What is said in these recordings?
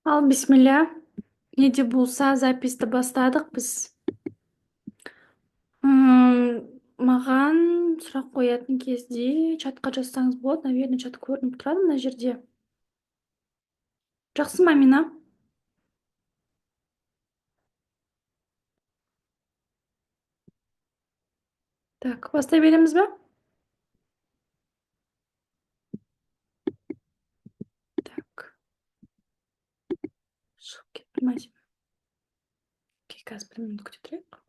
Ал бисмилля, не де болса записьті бастадық біз. Маған сұрақ қоятын кезде чатқа жазсаңыз болады, наверное, чат көрініп тұрады мына жерде. Жақсы ма, Амина? Так, бастай береміз бе? Так. Шығып кетті ма деймін. Окей, қазір бір минут күте тұрайық.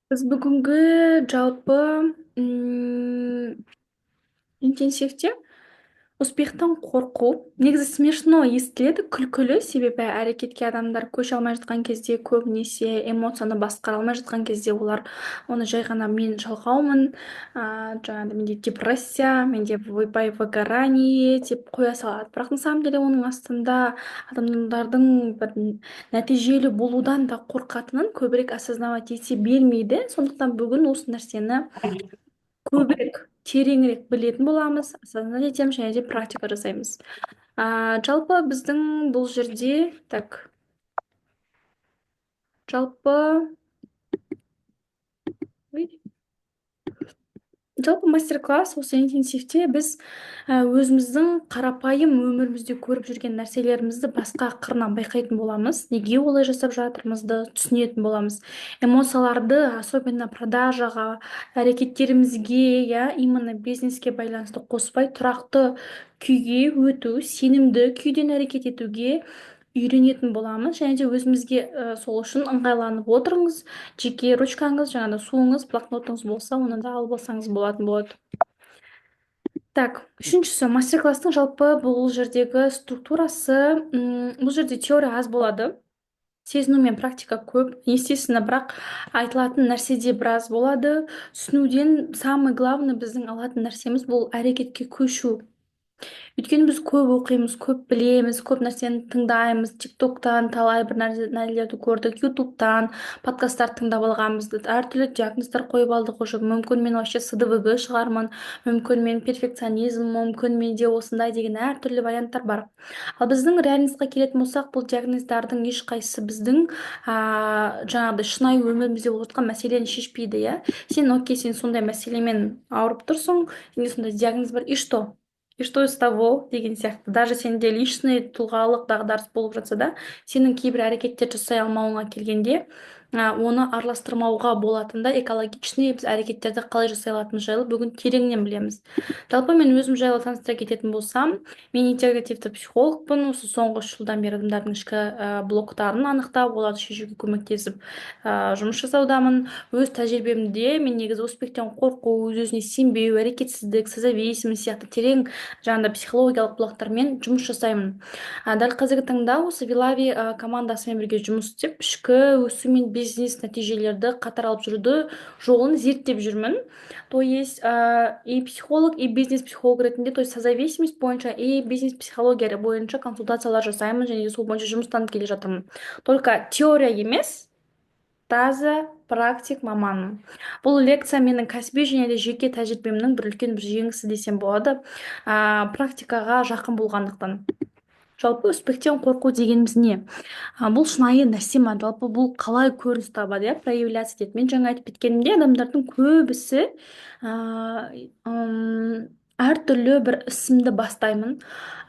Біз бүгінгі жалпы интенсивте успехтан қорқу. Негізі смешно естіледі, күлкілі, себебі әрекетке адамдар көше алмай жатқан кезде, көбінесе эмоцияны басқара алмай жатқан кезде олар оны жай ғана мен жалқаумын, жаңағыдай менде депрессия, менде ойбай выгорание деп қоя салады. Бірақ на самом деле оның астында адамдардың бір нәтижелі болудан да қорқатынын көбірек осознавать ете бермейді. Сондықтан бүгін осы нәрсені көбірек, тереңірек білетін боламыз, осознать етеміз және де практика жасаймыз. Жалпы біздің бұл жерде, так, жалпы, ой, жалпы мастер-класс осы интенсивте біз өзіміздің қарапайым өмірімізде көріп жүрген нәрселерімізді басқа қырынан байқайтын боламыз, неге олай жасап жатырмызды түсінетін боламыз. Эмоцияларды, особенно продажаға, әрекеттерімізге, я, именно бизнеске байланысты қоспай тұрақты күйге өту, сенімді күйден әрекет етуге үйренетін боламыз. Және де өзімізге сол үшін ыңғайланып отырыңыз, жеке ручкаңыз, жаңағыдай суыңыз, блокнотыңыз болса, оны да алып алсаңыз болатын болады. Так, үшіншісі, мастер-класстың жалпы бұл жердегі структурасы, бұл жерде теория аз болады, сезіну мен практика көп, естественно, бірақ айтылатын нәрсе де біраз болады. Түсінуден самый главный біздің алатын нәрсеміз бұл әрекетке көшу. Өйткені біз көп оқимыз, көп білеміз, көп нәрсені тыңдаймыз, ТикТоктан талай бір нәрселерді көрдік, Ютубтан подкасттар тыңдап алғанбыз, әртүрлі диагноздар қойып алдық уже. Мүмкін мен вообще СДВГ шығармын, мүмкін мен перфекционизм, мүмкін менде осындай деген әртүрлі варианттар бар. Ал біздің реальностьқа келетін болсақ, бұл диагноздардың ешқайсысы біздің, жаңағыдай шынайы өмірімізде болып жатқан мәселені шешпейді, иә? Сен, окей, сен сондай мәселемен ауырып тұрсың, сенде сондай диагноз бар, и что? И что из того деген сияқты. Даже сенде личный тұлғалық дағдарыс болып жатса да, сенің кейбір әрекеттер жасай алмауыңа келгенде, оны араластырмауға болатындай экологичный біз әрекеттерді қалай жасай алатынымыз жайлы бүгін тереңнен білеміз. Жалпы мен өзім жайлы таныстыра кететін болсам, мен интегративті психологпын. Осы соңғы үш жылдан бері адамдардың ішкі блоктарын анықтап, оларды шешуге көмектесіп, жұмыс жасаудамын. Өз тәжірибемде мен негізі успехтен қорқу, өз-өзіне сенбеу, әрекетсіздік, созависимость сияқты терең жаңағыдай психологиялық блоктармен жұмыс жасаймын. Дәл қазіргі таңда осы Вилави командасымен бірге жұмыс істеп, ішкі өсу мен бизнес нәтижелерді қатар алып жүруді жолын зерттеп жүрмін. То есть, и психолог, и бизнес-психолог ретінде, то есть созависимость бойынша и бизнес-психология бойынша консультациялар жасаймын және сол бойынша жұмыстанып келе жатырмын. Только теория емес, таза практик маманмын. Бұл лекция менің кәсіби және де жеке тәжірибемнің бір үлкен бір жеңісі десем болады, практикаға жақын болғандықтан. Жалпы, успехтен қорқу дегеніміз не? Бұл шынайы нәрсе ма? Жалпы, бұл қалай көрініс табады, иә, проявляться етеді? Мен жаңа айтып кеткенімдей, адамдардың көбісі әртүрлі бір ісімді бастаймын,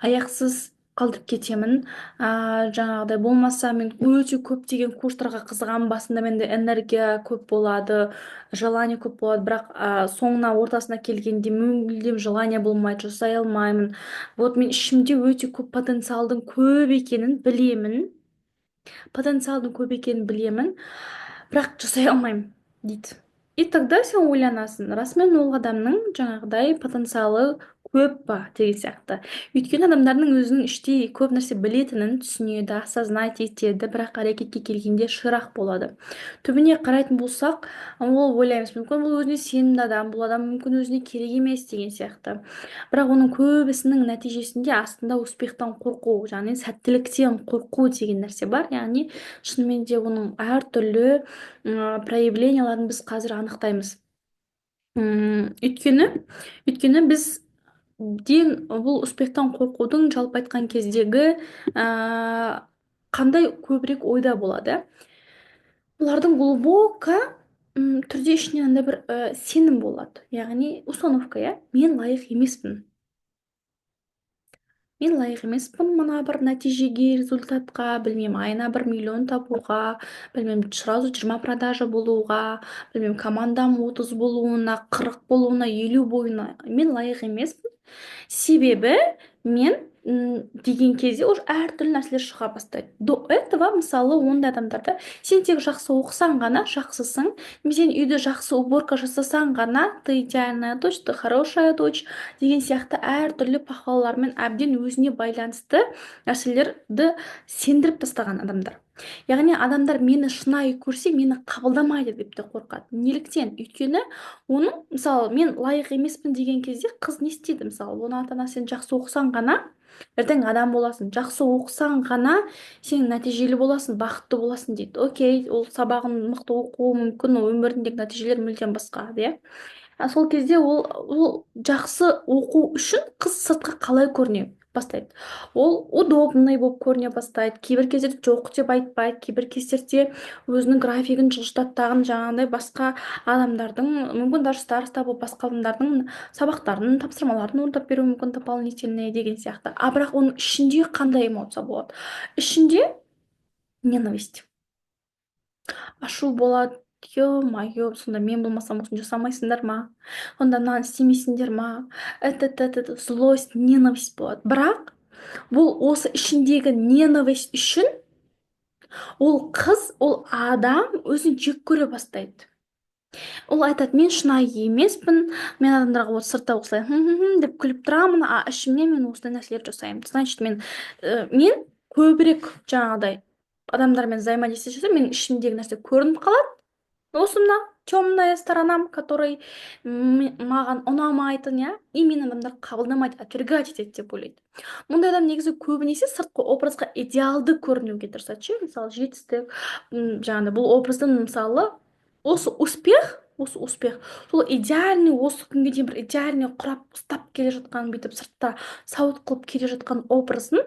аяқсыз қалдырып кетемін, жаңағыдай болмаса, мен өте көптеген курстарға қызығамын, басында менде энергия көп болады, желание көп болады, бірақ соңына, ортасына келгенде мүлдем желание болмайды, жасай алмаймын. Вот мен ішімде өте көп потенциалдың көп екенін білемін, потенциалдың көп екенін білемін, бірақ жасай алмаймын дейді. И тогда сен ойланасың: расымен ол адамның жаңағыдай потенциалы көп па деген сияқты. Өйткені адамдардың өзінің іштей көп нәрсе білетінін түсінеді, осознать етеді, бірақ әрекетке келгенде ширақ болады. Түбіне қарайтын болсақ, ол ойлаймыз: мүмкін, бұл өзіне сенімді адам, бұл адам мүмкін өзіне керек емес деген сияқты. Бірақ оның көбісінің нәтижесінде астында успехтан қорқу, яғни сәттіліктен қорқу деген нәрсе бар. Яғни шынымен де оның әртүрлі проявленияларын біз қазір анықтаймыз. Өйткені біз ден бұл успехтан қорқудың жалпы айтқан кездегі қандай көбірек ойда болады? Олардың глубоко түрде ішінен андай бір сенім болады, яғни установка, иә: мен лайық емеспін, мен лайық емеспін мына бір нәтижеге, результатқа, білмеймін, айына 1 миллион табуға, білмеймін, сразу 20 продажа болуға, білмеймін, командам 30 болуына, 40 болуына, 50 болуына мен лайық емеспін, себебі мен деген кезде уже әртүрлі нәрселер шыға бастайды. До этого, мысалы, ондай адамдарда сен тек жақсы оқысаң ғана жақсысың, немесе сен үйде жақсы уборка жасасаң ғана ты идеальная дочь, ты хорошая дочь деген сияқты әртүрлі похвалалармен әбден өзіне байланысты нәрселерді сендіріп тастаған адамдар. Яғни адамдар мені шынайы көрсе, мені қабылдамайды деп те қорқады. Неліктен? Өйткені оның, мысалы, мен лайық емеспін деген кезде қыз не істейді? Мысалы, оның ата анасы: сен жақсы оқысаң ғана ертең адам боласың, жақсы оқысаң ғана сен нәтижелі боласың, бақытты боласың дейді. Окей, ол сабағын мықты оқуы мүмкін, ол өміріндегі нәтижелер мүлдем басқа, иә. А сол кезде ол жақсы оқу үшін қыз сыртқа қалай көріне бастайды? Ол удобный болып көріне бастайды, кейбір кездерде жоқ деп айтпайды, кейбір кездерде өзінің графигін жылжытады дағы, жаңағындай басқа адамдардың, мүмкін, даже староста болып, басқа адамдардың сабақтарын, тапсырмаларын орындап беруі мүмкін дополнительный деген сияқты. А бірақ оның ішінде қандай эмоция болады? Ішінде ненависть, ашу болады: ё-моё, сонда мен болмасам, осыны жасамайсыңдар ма, сонда мынаны істемейсіңдер ма? Это злость, ненависть болады. Бірақ бұл осы ішіндегі ненависть үшін ол қыз, ол адам өзін жек көре бастайды. Ол айтады: мен шынайы емеспін, мен адамдарға вот сыртта осылай «хм, хм, хм» деп күліп тұрамын, а ішімнен мен осындай нәрселер жасаймын. Значит, мен көбірек жаңағыдай адамдармен взаимодействие жасасам, менің ішімдегі нәрсе көрініп қалады, осы мына темная сторонам, который маған ұнамайтын, иә, и мені адамдар қабылдамайды, отвергать етеді деп ойлайды. Мұндай адам негізі көбінесе сыртқы образға идеалды көрінуге тырысады ше. Мысалы, жетістік, жаңағыдай бұл образдың, мысалы, осы успех сол идеальный, осы күнге дейін бір идеальный құрап, ұстап келе жатқан, бүйтіп сыртта сауыт қылып келе жатқан образын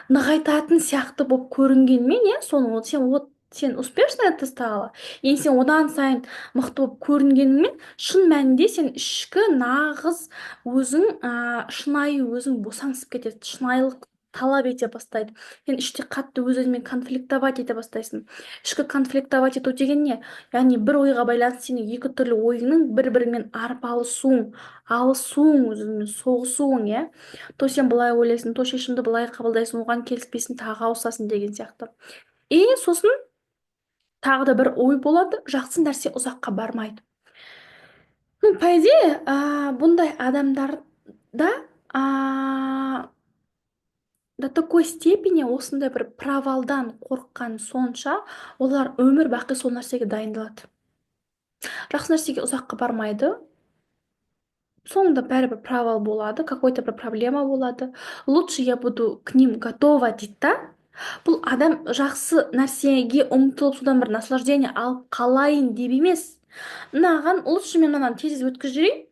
нығайтатын сияқты болып көрінгенмен, иә, соны вот сен, вот сен успешная ты стала, енді сен одан сайын мықты болып көрінгеніңмен, шын мәнінде сен ішкі нағыз өзің, шынайы өзің босаңсып кетеді, шынайылық талап ете бастайды. Сен іште қатты өз өзіңмен конфликтовать ете бастайсың. Ішкі конфликтовать ету деген не? Яғни бір ойға байланысты сенің екі түрлі ойыңның бір бірімен арпалысуың, алысуың, өз өзіңмен соғысуың, иә. То сен былай ойлайсың, то шешімді былай қабылдайсың, оған келіспейсің, тағы ауысасың деген сияқты. И сосын тағы да бір ой болады: жақсы нәрсе ұзаққа бармайды. Ну, по идее, бұндай адамдарда до такой степени осындай бір провалдан қорыққан сонша, олар өмір бақи сол нәрсеге дайындалады: жақсы нәрсеге ұзаққа бармайды, соңында бәрібір провал болады, какой-то бір проблема болады, лучше я буду к ним готова дейді да. Бұл адам жақсы нәрсеге ұмтылып, содан бір наслаждение алып қалайын деп емес, мынаған лучше мен мынаны тез тез өткізіп жіберейін,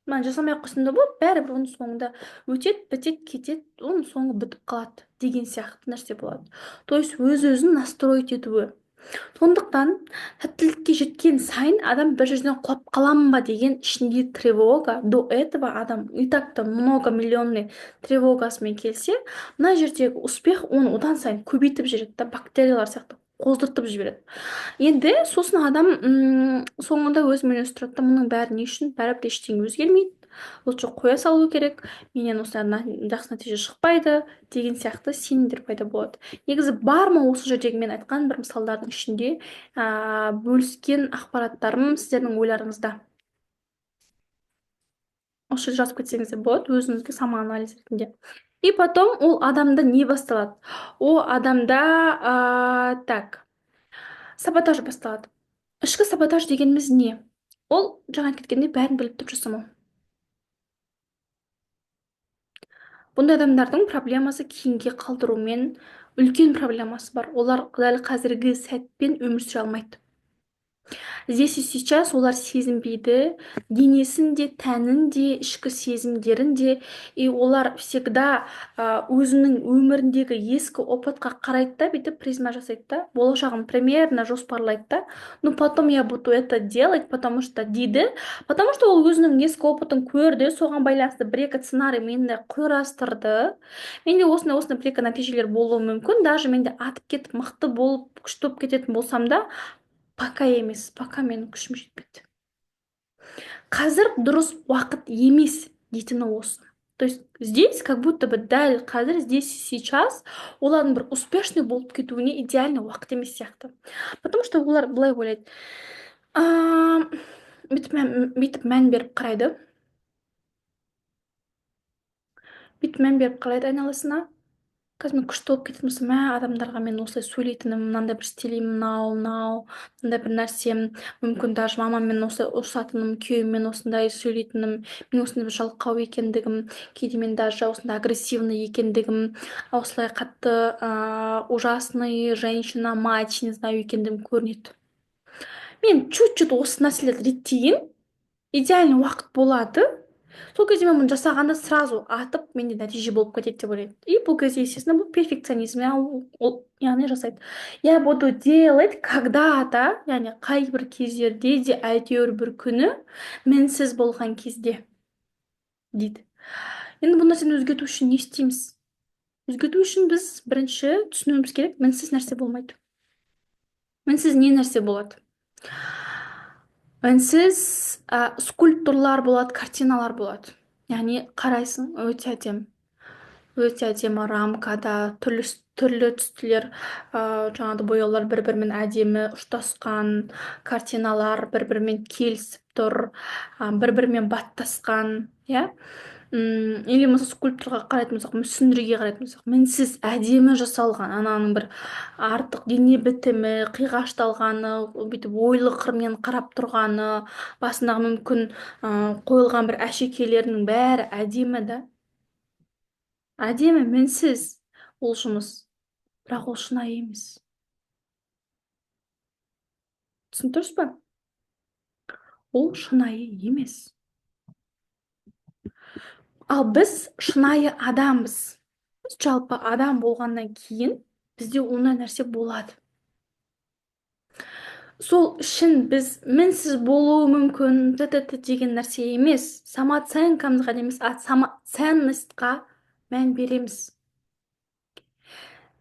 Мынаны жасамай ақ қойсам да болады, бәрібір оның соңында өтеді, бітеді, кетеді, оның соңы бітіп қалады деген сияқты нәрсе болады. То есть өз өзін настроить етуі. Сондықтан сәттілікке жеткен сайын адам бір жерден құлап қаламын ба деген ішінде тревога. До этого адам и так то многомиллионный тревогасымен келсе, мына жердегі успех оны одан сайын көбейтіп жібереді да, бактериялар сияқты қоздыртып жібереді. Енді сосын адам соңында өзімен өзі тұрады да: мұның бәрі не үшін? Бәрібір ештеңе өзгермейді, лучше қоя салу керек, менен осындай жақсы нәтиже шықпайды деген сияқты сенімдер пайда болады. Негізі бар ма осы жердегі мен айтқан бір мысалдардың ішінде бөліскен ақпараттарым сіздердің ойларыңызда? Осы жерде жазып кетсеңіз де болады өзіңізге самоанализ ретінде. И потом ол адамда не басталады? Ол адамда так, саботаж басталады. Ішкі саботаж дегеніміз не? Ол жаңа айтып кеткендей, бәрін біліп тұрып жасамау. Бұндай адамдардың проблемасы кейінге қалдырумен үлкен проблемасы бар. Олар дәл қазіргі сәтпен өмір сүре алмайды. Здесь и сейчас олар сезінбейді денесін де, тәнін де, ішкі сезімдерін де. И олар всегда өзінің өміріндегі ескі опытқа қарайды да, бүйтіп призма жасайды да, болашағын примерно жоспарлайды да. «Ну, потом я буду это делать, потому что», — дейді. Потому что ол өзінің ескі опытын көрді, соған байланысты бір екі сценарий менде құрастырды. Менде осындай осындай бір екі нәтижелер болуы мүмкін. Даже менде атып кетіп, мықты болып, күшті болып кететін болсам да, пока емес, пока менің күшім жетпейді, қазір дұрыс уақыт емес дейтіні осы. То есть здесь как будто бы дәл қазір, здесь сейчас олардың бір успешный болып кетуіне идеальный уақыт емес сияқты. Потому что олар былай ойлайды, бүйтіп мән беріп қарайды, бүйтіп мән беріп қарайды айналасына. Қазір мен күшті болып кететін болсам, мә, адамдарға мен осылай сөйлейтінім, мынандай бір стилім, мынау мынау мындай бір нәрсем мүмкін, даже мамаммен осылай ұрысатыным, күйеуіммен осындай сөйлейтінім, мен осындай бір жалқау екендігім, кейде мен даже осындай агрессивный екендігім, осылай қатты ужасный женщина, мать, не знаю, екендігім көрінеді. Мен чуть чуть осы нәрселерді реттейін, идеальный уақыт болады. Сол кезде мен мұны жасағанда сразу атып, менде нәтиже болып кетеді деп ойлайды. И бұл кезде, естественно, бұл перфекционизм. Ол яғни жасайды: «Я буду делать когда то», яғни қай бір кездерде де, әйтеуір бір күні мінсіз болған кезде дейді. Енді бұл нәрсені өзгерту үшін не істейміз? Өзгерту үшін біз бірінші түсінуіміз керек: мінсіз нәрсе болмайды. Мінсіз не нәрсе болады? Мінсіз скульптурлар болады, картиналар болады. Яғни қарайсың, өте әдемі, өте әдемі рамкада түрлі түрлі түстілер, жаңағыдай бояулар бір бірімен әдемі ұштасқан, картиналар бір бірімен келісіп тұр, бір бірімен баттасқан, иә. Или болмаса скульптурға қарайтын болсақ, мүсіндерге қарайтын болсақ, мінсіз әдемі жасалған, ананың бір артық дене бітімі, қиғашталғаны, бүйтіп ойлы қырмен қарап тұрғаны, басындағы мүмкін қойылған бір әшекейлерінің бәрі әдемі да, әдемі, мінсіз ол жұмыс, бірақ ол шынайы емес. Түсініп тұрсыз ба? Ол шынайы емес. Ал біз шынайы адамбыз. Біз жалпы адам болғаннан кейін бізде ондай нәрсе болады. Сол үшін біз мінсіз болуы мүмкін т т т деген нәрсе емес, самооценкамызға емес, а самоценностьқа мән береміз.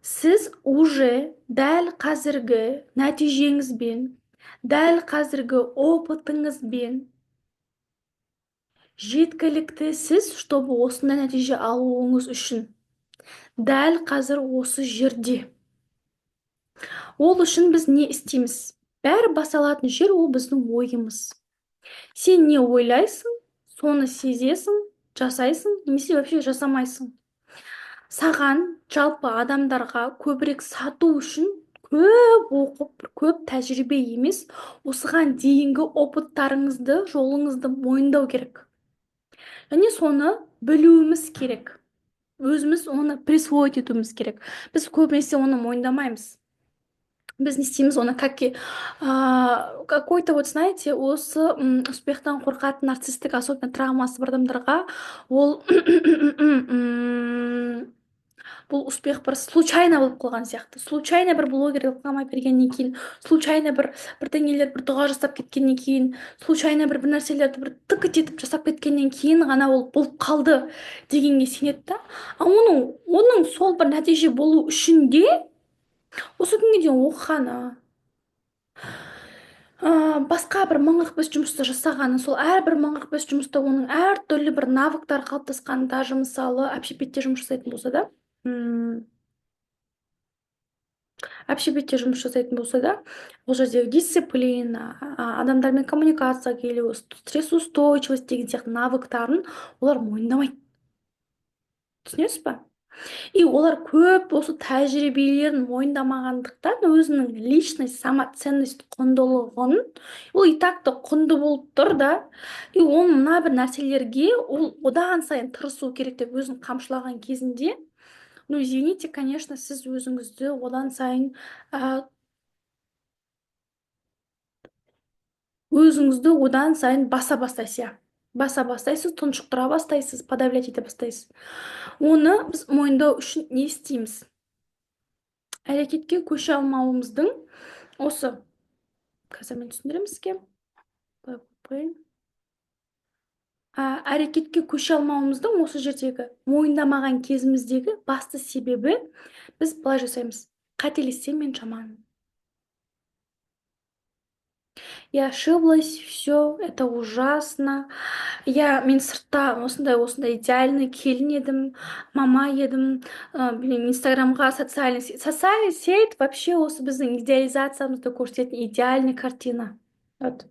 Сіз уже дәл қазіргі нәтижеңізбен, дәл қазіргі опытыңызбен жеткіліктісіз, чтобы осындай нәтиже алуыңыз үшін дәл қазір осы жерде. Ол үшін біз не істейміз? Бәрі басталатын жер — ол біздің ойымыз. Сен не ойлайсың, соны сезесің, жасайсың немесе вообще жасамайсың. Саған, жалпы адамдарға көбірек сату үшін көп оқып, көп тәжірибе емес, осыған дейінгі опыттарыңызды, жолыңызды мойындау керек және соны білуіміз керек, өзіміз оны присвоить етуіміз керек. Біз көбінесе оны мойындамаймыз. Біз не істейміз оны? Как какой-то, вот знаете, осы успехтан қорқатын, нарциссттік, особенно травмасы бар адамдарға ол бұл успех бір случайно болып қалған сияқты. Случайно бір блогер реклама бергеннен кейін, случайно бір бірдеңелер, бір дұға жасап кеткеннен кейін, случайно бір нәрселерді бір тыкать етіп жасап кеткеннен кейін ғана ол болып қалды дегенге сенеді да. А оның сол бір нәтиже болу үшін де осы күнге дейін оқығаны, басқа бір 1045 жұмысты жасағаны, сол әрбір 1045 жұмыста оның әртүрлі бір навыктар қалыптасқан. Даже, мысалы, общепитте жұмыс жасайтын болса да, общепитте жұмыс жасайтын болса да, ол жердегі дисциплина, адамдармен коммуникация келу, стрессоустойчивость деген сияқты навыктарын олар мойындамайды, түсінесіз ба? И олар көп осы тәжірибелерін мойындамағандықтан, өзінің личность, самоценность, құндылығын, ол и так та құнды болып тұр да, и оның мына бір нәрселерге ол одан сайын тырысу керек деп өзін қамшылаған кезінде, ну, извините, конечно, сіз өзіңізді одан сайын өзіңізді одан сайын баса бастайсыз, иә, баса бастайсыз, тұншықтыра бастайсыз, подавлять ете бастайсыз. Оны біз мойындау үшін не істейміз? Әрекетке көше алмауымыздың осы, қазір мен түсіндіремін сізге. Былай қойып қояйын. Әрекетке көше алмауымыздың осы жердегі мойындамаған кезіміздегі басты себебі: біз былай жасаймыз: қателессем, мен жаманмын, я ошиблась, все это ужасно, я, мен сыртта осындай осындай идеальный келін едім, мама едім, білмеймін, Инстаграмға, социальный сеть вообще осы біздің идеализациямызды көрсететін идеальный картина. Вот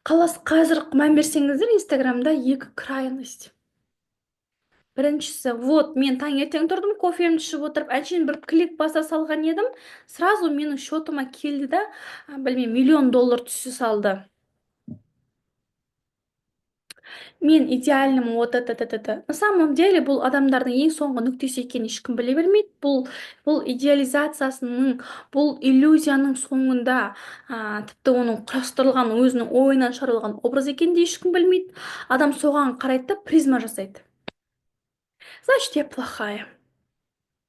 қазір мән берсеңіздер, Инстаграмда екі крайность. Біріншісі: вот мен таңертең тұрдым, кофемді ішіп отырып, әншейін бір клик баса салған едім, сразу менің счетыма келді да, білмеймін, миллион доллар түсе салды, мен идеальныймын. Вот это на самом деле бұл адамдардың ең соңғы нүктесі екенін ешкім біле бермейді. Бұл идеализациясының, бұл иллюзияның соңында тіпті оның құрастырылған, өзінің ойынан шығарылған образ екенін де ешкім білмейді. Адам соған қарайды да, призма жасайды: значит, я плохая,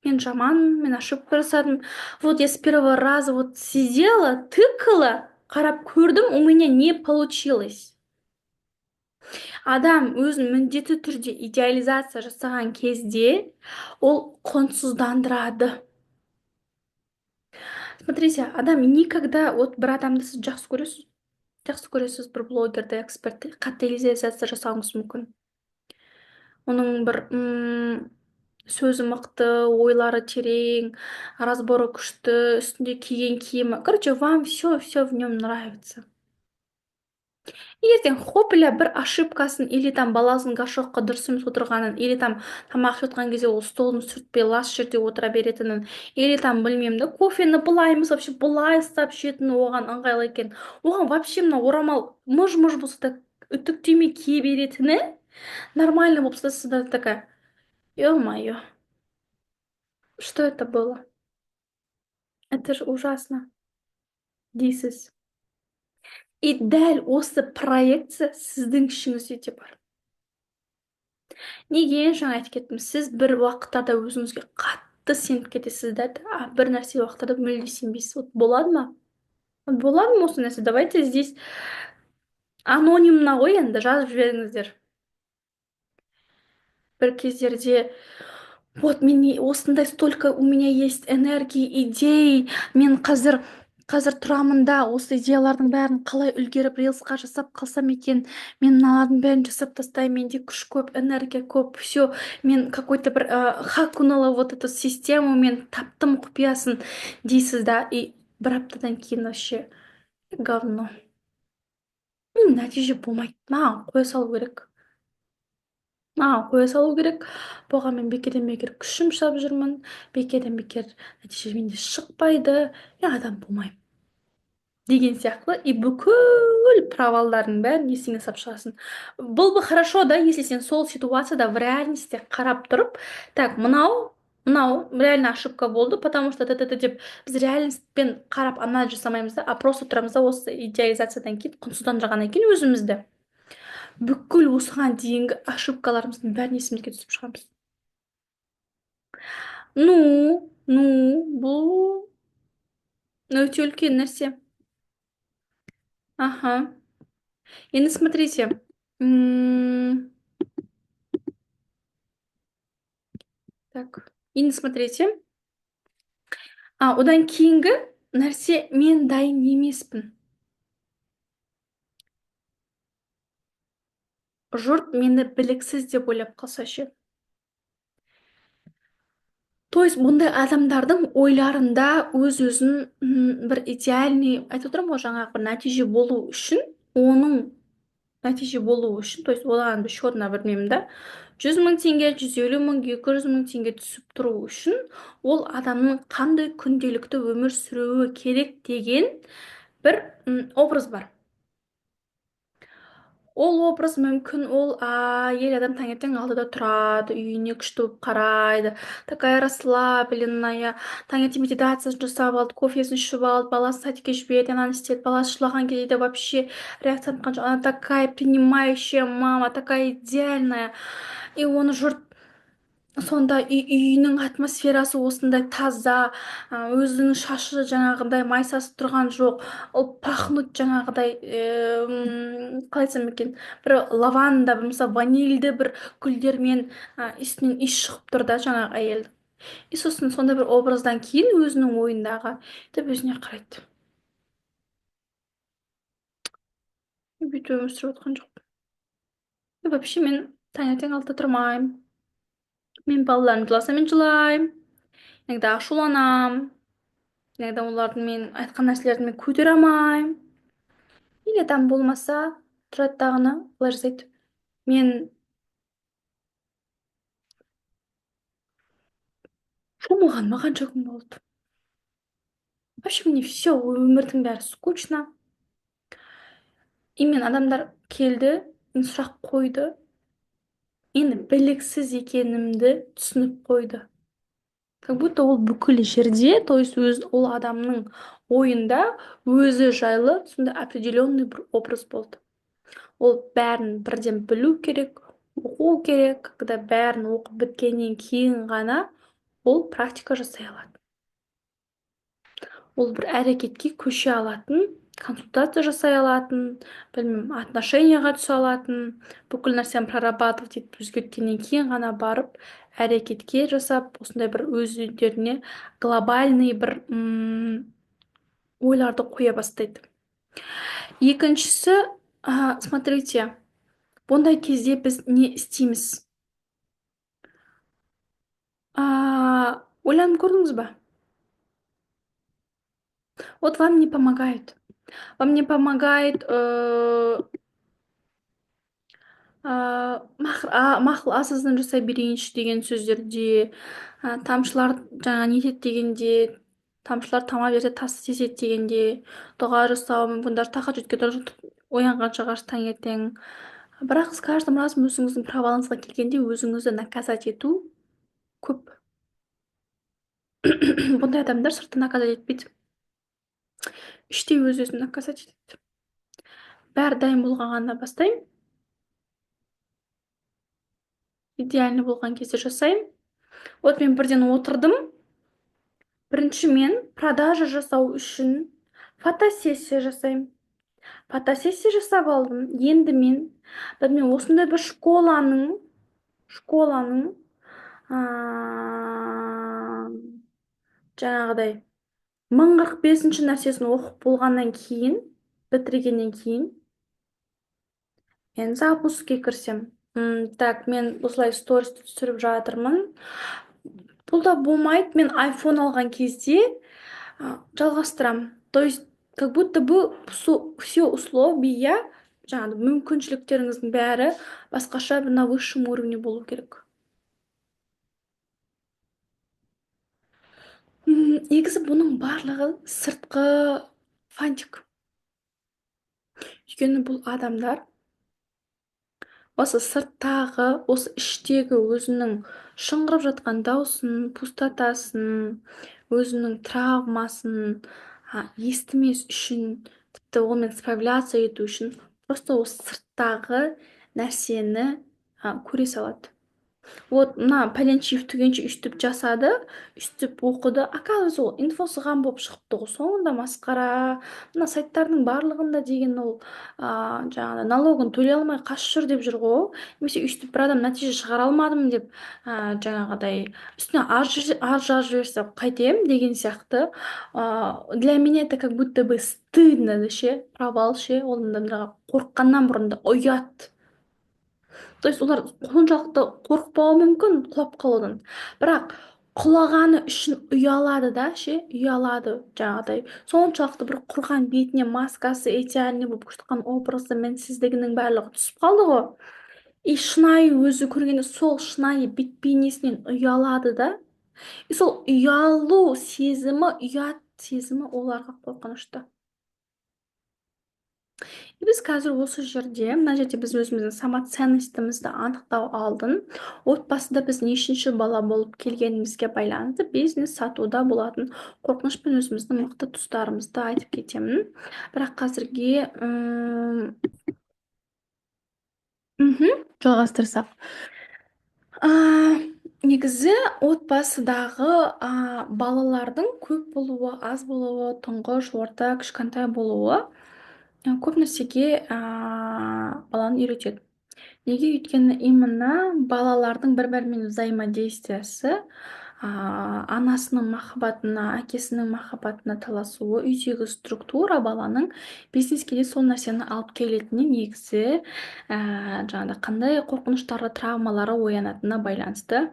мен жаманмын, мен ошибка жасадым. Вот я с первого раза вот сидела, тыкала, қарап көрдім, у меня не получилось. Адам өзін міндетті түрде идеализация жасаған кезде ол құнсыздандырады. Смотрите, адам никогда, вот бір адамды сіз жақсы көресіз, жақсы көресіз, бір блогерді, экспертті, қатты идеализация жасауыңыз мүмкін. Оның бір сөзі мықты, ойлары терең, разборы күшті, үстінде киген киімі, короче, вам все все в нем нравится. Ертең хопля бір ошибкасын, или там баласының горшокқа дұрыс емес отырғанын, или там тамақ ішіп жатқан кезде ол столын сүртпей, лас жерде отыра беретінін, или там, білмеймін да, кофені былай емес, вообще былай ұстап ішетіні оған ыңғайлы екен, оған вообще мына орамал мыж мыж болса да, үтіктемей кие беретіні нормально болып тұрса да, такая: «Ё-моё, что это было? Это же ужасно», — дейсіз. И дәл осы проекция сіздің ішіңізде де бар. Неге? Жаңа айтып кеттім, сіз бір уақыттарда өзіңізге қатты сеніп кетесіз да, а бір нәрсе уақыттарда мүлде сенбейсіз. Вот болады ма, болады ма осы нәрсе? Давайте здесь анонимно ғой енді, жазып жіберіңіздер. Бір кездерде вот мен осындай, столько у меня есть энергии, идей, мен қазір тұрамын да, осы идеялардың бәрін қалай үлгеріп, рилсқа жасап қалсам екен, мен мыналардың бәрін жасап тастаймын, менде күш көп, энергия көп, все, мен какой-то бір хакнула вот эту систему, мен таптым құпиясын дейсіз да. И бір аптадан кейін вообще говно, нәтиже болмайды, маған қоя салу керек, маған қоя салу керек, бұған мен бекерден бекер күш жұмсап жүрмін, бекерден бекер нәтиже менде шықпайды, мен адам болмаймын деген сияқты. И бүкіл провалдардың бәрін есіңе салып шығасың. Был бы хорошо да, если сен сол ситуацияда в реальности қарап тұрып: так, мынау Мынау реально ошибка болды, потому что т т т деп біз реальностьпен қарап анализ жасамаймыз да, а просто тұрамыз да, осы идеализациядан кейін, құнсыздандырғаннан кейін өзімізді бүкіл осыған дейінгі ошибкаларымыздың бәрін есімізге түсіп шығамыз. Ну, бұл өте үлкен нәрсе. Аха. Енді смотрите. Так. Енді смотрите. Одан кейінгі нәрсе, мен дайын емеспін. Жұрт мені біліксіз деп ойлап қалса ше. То есть бұндай адамдардың ойларында өз-өзін, бір идеальный, айтып отырмын ғой, жаңағы бір нәтиже болу үшін, оның нәтиже болу үшін, то есть оған бір счетына білмеймін да, 100 мың теңге, 150 мың, 200 мың теңге түсіп тұру үшін ол адамның қандай күнделікті өмір сүруі керек деген бір образ бар. Ол образ мүмкін, ол әйел адам таңертең 6-да тұрады, үйіне күшті болып қарайды, такая расслабленная, таңертең медитациясын жасап алды, кофесін ішіп алды, баласын садикке жіберді, ананы істеді, баласы жылаған кезде вообще реакция танытқан жоқ, она такая принимающая мама, такая идеальная. И оны жұрт сонда үйінің атмосферасы осындай таза, өзінің шашы жаңағыдай майсасы тұрған жоқ, ол пахнут жаңағыдай, қалай айтсам екен, бір лаванда, болмаса ванильді бір гүлдермен, үстінен иіс шығып тұр да жаңағы әйелдің. И сосын сондай бір образдан кейін өзінің ойындағы деп өзіне қарайды. Бүйтіп өмір сүріп жатқан жоқпын. И вообще мен таңертең 6-да тұрмаймын. Мен балаларым жыласа, мен жылаймын. Иногда ашуланамын. Иногда олардың мен айтқан нәрселерін мен көтере алмаймын. Или там болмаса тұрады дағыны былай жасайды. Мен шомылғаныма қанша күн болды. Вообще мне все, өмірдің бәрі скучно. И мен адамдар келді, мен сұрақ қойды. Енді біліксіз екенімді түсініп қойды. Как будто ол бүкіл жерде, то есть өз, ол адамның ойында өзі жайлы сондай определенный бір образ болды. Ол бәрін бірден білу керек, оқу керек, когда бәрін оқып біткеннен кейін ғана ол практика жасай алады. Ол бір әрекетке көше алатын, консультация жасай алатын, білмеймін, отношенияға түсе алатын, бүкіл нәрсені прорабатывать етіп өзгерткеннен кейін ғана барып әрекетке жасап, осындай бір өздеріне глобальный бір ойларды қоя бастайды. Екіншісі, смотрите, бұндай кезде біз не істейміз? Ойланып көрдіңіз ба? Вот вам не помогает. Вам не помогает, мақұл, аз-аздан жасай берейінші деген сөздерде, тамшылар жаңа не етеді дегенде, тамшылар тама берсе тас теседі дегенде, дұға жасау мүмкін, даже тахаджудке тұрып оянғанша қарсы таңертең. Бірақ с каждым разом өзіңіздің провалыңызға келгенде өзіңізді наказать ету көп. Бұндай адамдар сыртта наказать етпейді. Іштей өз өзін наказать етеді. Бәрі дайын болған ғана бастаймын. Идеальный болған кезде жасаймын. Вот мен бірден отырдым. Бірінші мен продажа жасау үшін фотосессия жасаймын. Фотосессия жасап алдым. Енді мен осындай бір школаның, жаңағыдай 1045-ші нәрсесін оқып болғаннан кейін, бітіргеннен кейін мен запускке кірсем. Так, мен осылай сторис түсіріп жатырмын. Бұл да болмайды. Мен iPhone алған кезде, жалғастырамын. То есть, как будто бы все условия, жаңағы мүмкіншіліктеріңіздің бәрі басқаша бір на высшем уровне болу керек. Негізі бұның барлығы сыртқы фантик. Өйткені бұл адамдар Осы сырттағы, осы іштегі өзінің шыңғырып жатқан даусын, пустотасын, өзінің травмасын естімес үшін, тіпті онымен справляться ету үшін просто осы сырттағы нәрсені көре салады. Вот мына пәленшеев түгенше өйстіп жасады, өйстіп оқыды, оказывается, ол инфосыған болып шығыпты ғой соңында, масқара. Мына сайттардың барлығында деген ол жаңағыдай налогын төлей алмай қашып жүр деп жүр ғой. Немесе өйстіп бір адам нәтиже шығара алмадым деп, жаңағыдай үстіне арыз жазып жіберсе қайтемін деген сияқты. Для меня это как будто бы стыдно ше, провал ше. Ол адамдарға қорыққаннан бұрын да ұят. То есть олар соншалықты қорықпауы мүмкін құлап қалудан, бірақ құлағаны үшін ұялады да ше, ұялады. Жаңағыдай соншалықты бір құрған бетіне маскасы, идеальный болып шыққан образы, мінсіздігінің барлығы түсіп қалды ғой. И шынайы өзі көргенде, сол шынайы бет бейнесінен ұялады да. И сол ұялу сезімі, ұят сезімі оларға қорқынышты. И біз қазір осы жерде, мына жерде біз өзіміздің самоценностімізді анықтау алдын отбасыда біз нешінші бала болып келгенімізге байланысты бизнес сатуда болатын қорқыныш пен өзіміздің мықты тұстарымызды айтып кетемін. Бірақ қазірге жалғастырсақ, негізі отбасыдағы балалардың көп болуы, аз болуы, тұңғыш, орта, кішкентай болуы көп нәрсеге баланы үйретеді. Неге? Өйткені именно балалардың бір бірімен взаимодействиясы, анасының махаббатына, әкесінің махаббатына таласуы, үйдегі структура баланың бизнеске де сол нәрсені алып келетініне, негізі жаңағыдай қандай қорқыныштары, травмалары оянатынына байланысты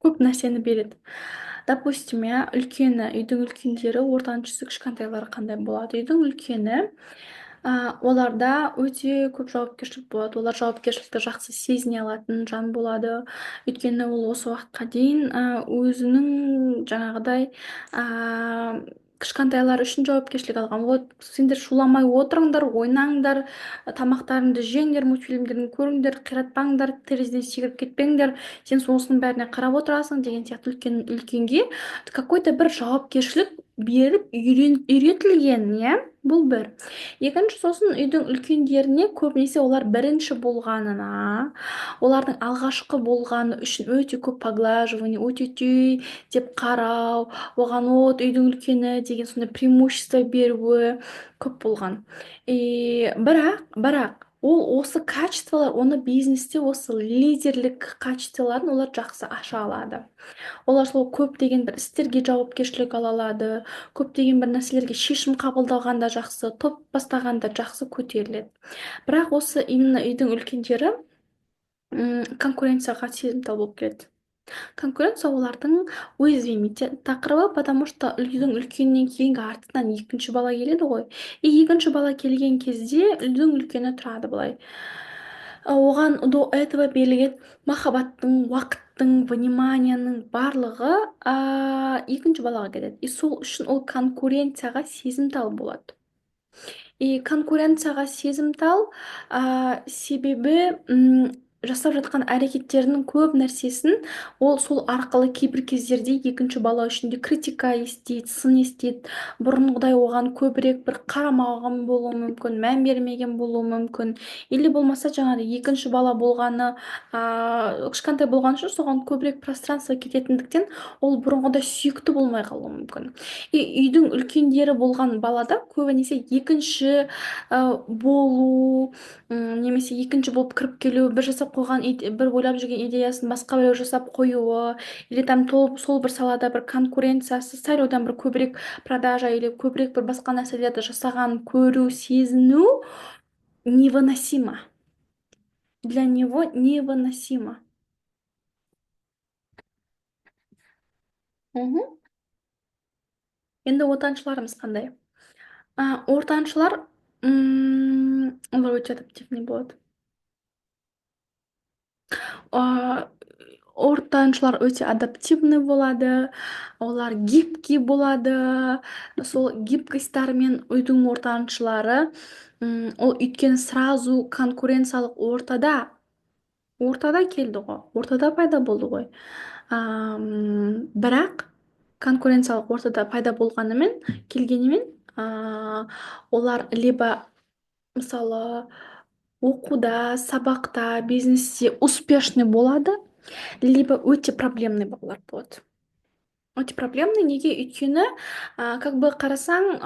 көп нәрсені береді. Допустим, иә, үлкені, үйдің үлкендері, ортаншысы, кішкентайлары қандай болады? Үйдің үлкені, оларда өте көп жауапкершілік болады. Олар жауапкершілікті жақсы сезіне алатын жан болады. Өйткені ол осы уақытқа дейін өзінің жаңағыдай кішкентайлар үшін жауапкершілік алған. Вот сендер шуламай отырыңдар, ойнаңдар, тамақтарыңды жеңдер, мультфильмдерін көріңдер, қиратпаңдар, терезеден секіріп кетпеңдер, сен осының бәріне қарап отырасың деген сияқты. Үлкен, үлкенге какой-то бір жауапкершілік беріп үйретілген, иә. Бұл бір. Екінші, сосын үйдің үлкендеріне көбінесе олар бірінші болғанына, олардың алғашқы болғаны үшін өте көп поглаживание, өте деп қарау, оған вот үйдің үлкені деген сондай преимущество беруі көп болған. И бірақ ол осы качестволар оны бизнесте, осы лидерлік качестволарын олар жақсы аша алады. Олар сол көптеген бір істерге жауапкершілік ала алады, көптеген бір нәрселерге шешім қабылдағанда жақсы, топ бастағанда жақсы көтеріледі. Бірақ осы именно үйдің үлкендері конкуренцияға сезімтал болып келеді. Конкуренция олардың уязвимый тақырыбы, потому что үйдің үлкенінен кейінгі артынан екінші бала келеді ғой. И екінші бала келген кезде үйдің үлкені тұрады былай, оған до этого берілген махаббаттың, уақыттың, вниманияның барлығы екінші балаға кетеді. И сол үшін ол конкуренцияға сезімтал болады. И конкуренцияға сезімтал, себебі жасап жатқан әрекеттерінің көп нәрсесін ол сол арқылы кейбір кездерде екінші бала үшін де критика естиді, сын естиді. Бұрынғыдай оған көбірек бір қарамаған болуы мүмкін, мән бермеген болуы мүмкін, или болмаса жаңағыдай екінші бала болғаны, кішкентай болған үшін соған көбірек пространство кететіндіктен, ол бұрынғыдай сүйікті болмай қалуы мүмкін. И үйдің үлкендері болған балада көбінесе екінші болу немесе екінші болып кіріп келу, бір жасап қойған, бір ойлап жүрген идеясын басқа біреу жасап қоюы, или там сол бір салада бір конкуренциясы сәл одан бір көбірек продажа или көбірек бір басқа нәрселерді жасаған көру, сезіну невыносимо для него, невыносимо. Енді ортаншыларымыз қандай? Ортаншылар, олар өте адаптивный болады. Ортаншылар өте адаптивный болады, олар гибкий болады. Сол гибкость тарымен үйдің ортаншылары, ол өйткені сразу конкуренциялық ортада келді ғой, ортада пайда болды ғой. Бірақ конкуренциялық ортада пайда болғанымен, келгенімен, олар либо, мысалы, оқуда, сабақта, бизнесте успешный болады, либо өте проблемный балалар болады. Өте проблемный неге? Өйткені, как бы қарасаң,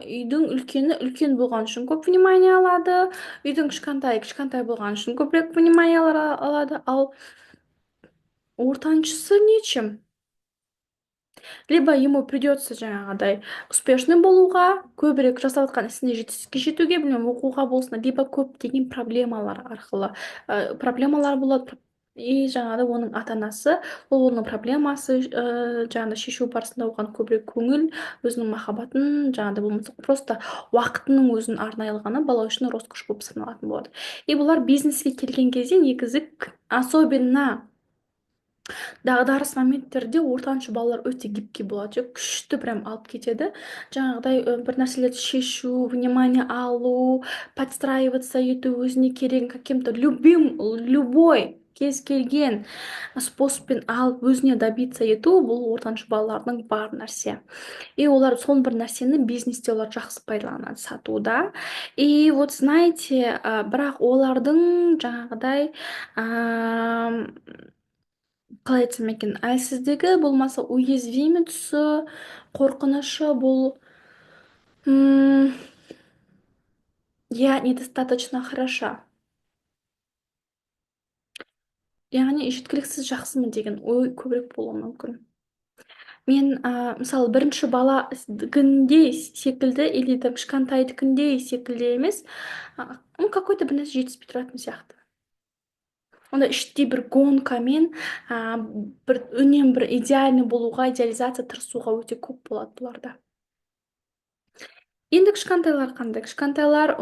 үйдің үлкені үлкен болған үшін көп внимание алады, үйдің кішкентайы кішкентай болған үшін көбірек внимание алады, ал ортаншысы нечем? Либо ему придется жаңағыдай успешный болуға, көбірек жасап жатқан ісіне жетістікке жетуге, білмеймін, оқуға болсын, либо көптеген проблемалар арқылы, проблемалар болады, и жаңағыдай оның ата-анасы ол оның проблемасы, жаңағыдай шешу барысында оған көбірек көңіл, өзінің махаббатын, жаңағыдай болмаса просто уақытының өзін арнай алғаны бала үшін роскошь болып саналатын болады. И бұлар бизнеске келген кезде негізі, особенно дағдарыс моменттерде, ортаншы балалар өте гибкий болады, күшті прям алып кетеді. Жаңағыдай бір нәрселерді шешу, внимание алу, подстраиваться ету, өзіне керегін каким-то любым, любой кез келген способ пен алып, өзіне добиться ету — бұл ортаншы балалардың бар нәрсе. И олар сол бір нәрсені бизнесте олар жақсы пайдаланады, сатуда. И вот знаете, бірақ олардың жаңағыдай, қалай айтсам екен, әлсіздігі болмаса уязвимый тұсы, қорқынышы — бұл «я недостаточно хороша», яғни жеткіліксіз жақсымын деген ой көбірек болуы мүмкін. Мен, мысалы, бірінші бала секілді или там кішкентайдікіндей секілді емес, ну, какой-то бір нәрсе жетіспей тұратын сияқты. Онда іштей бір гонка мен, бір үнемі бір идеальный болуға, идеализация тырысуға өте көп болады бұларда. Енді кішкентайлар қандай? Кішкентайлар,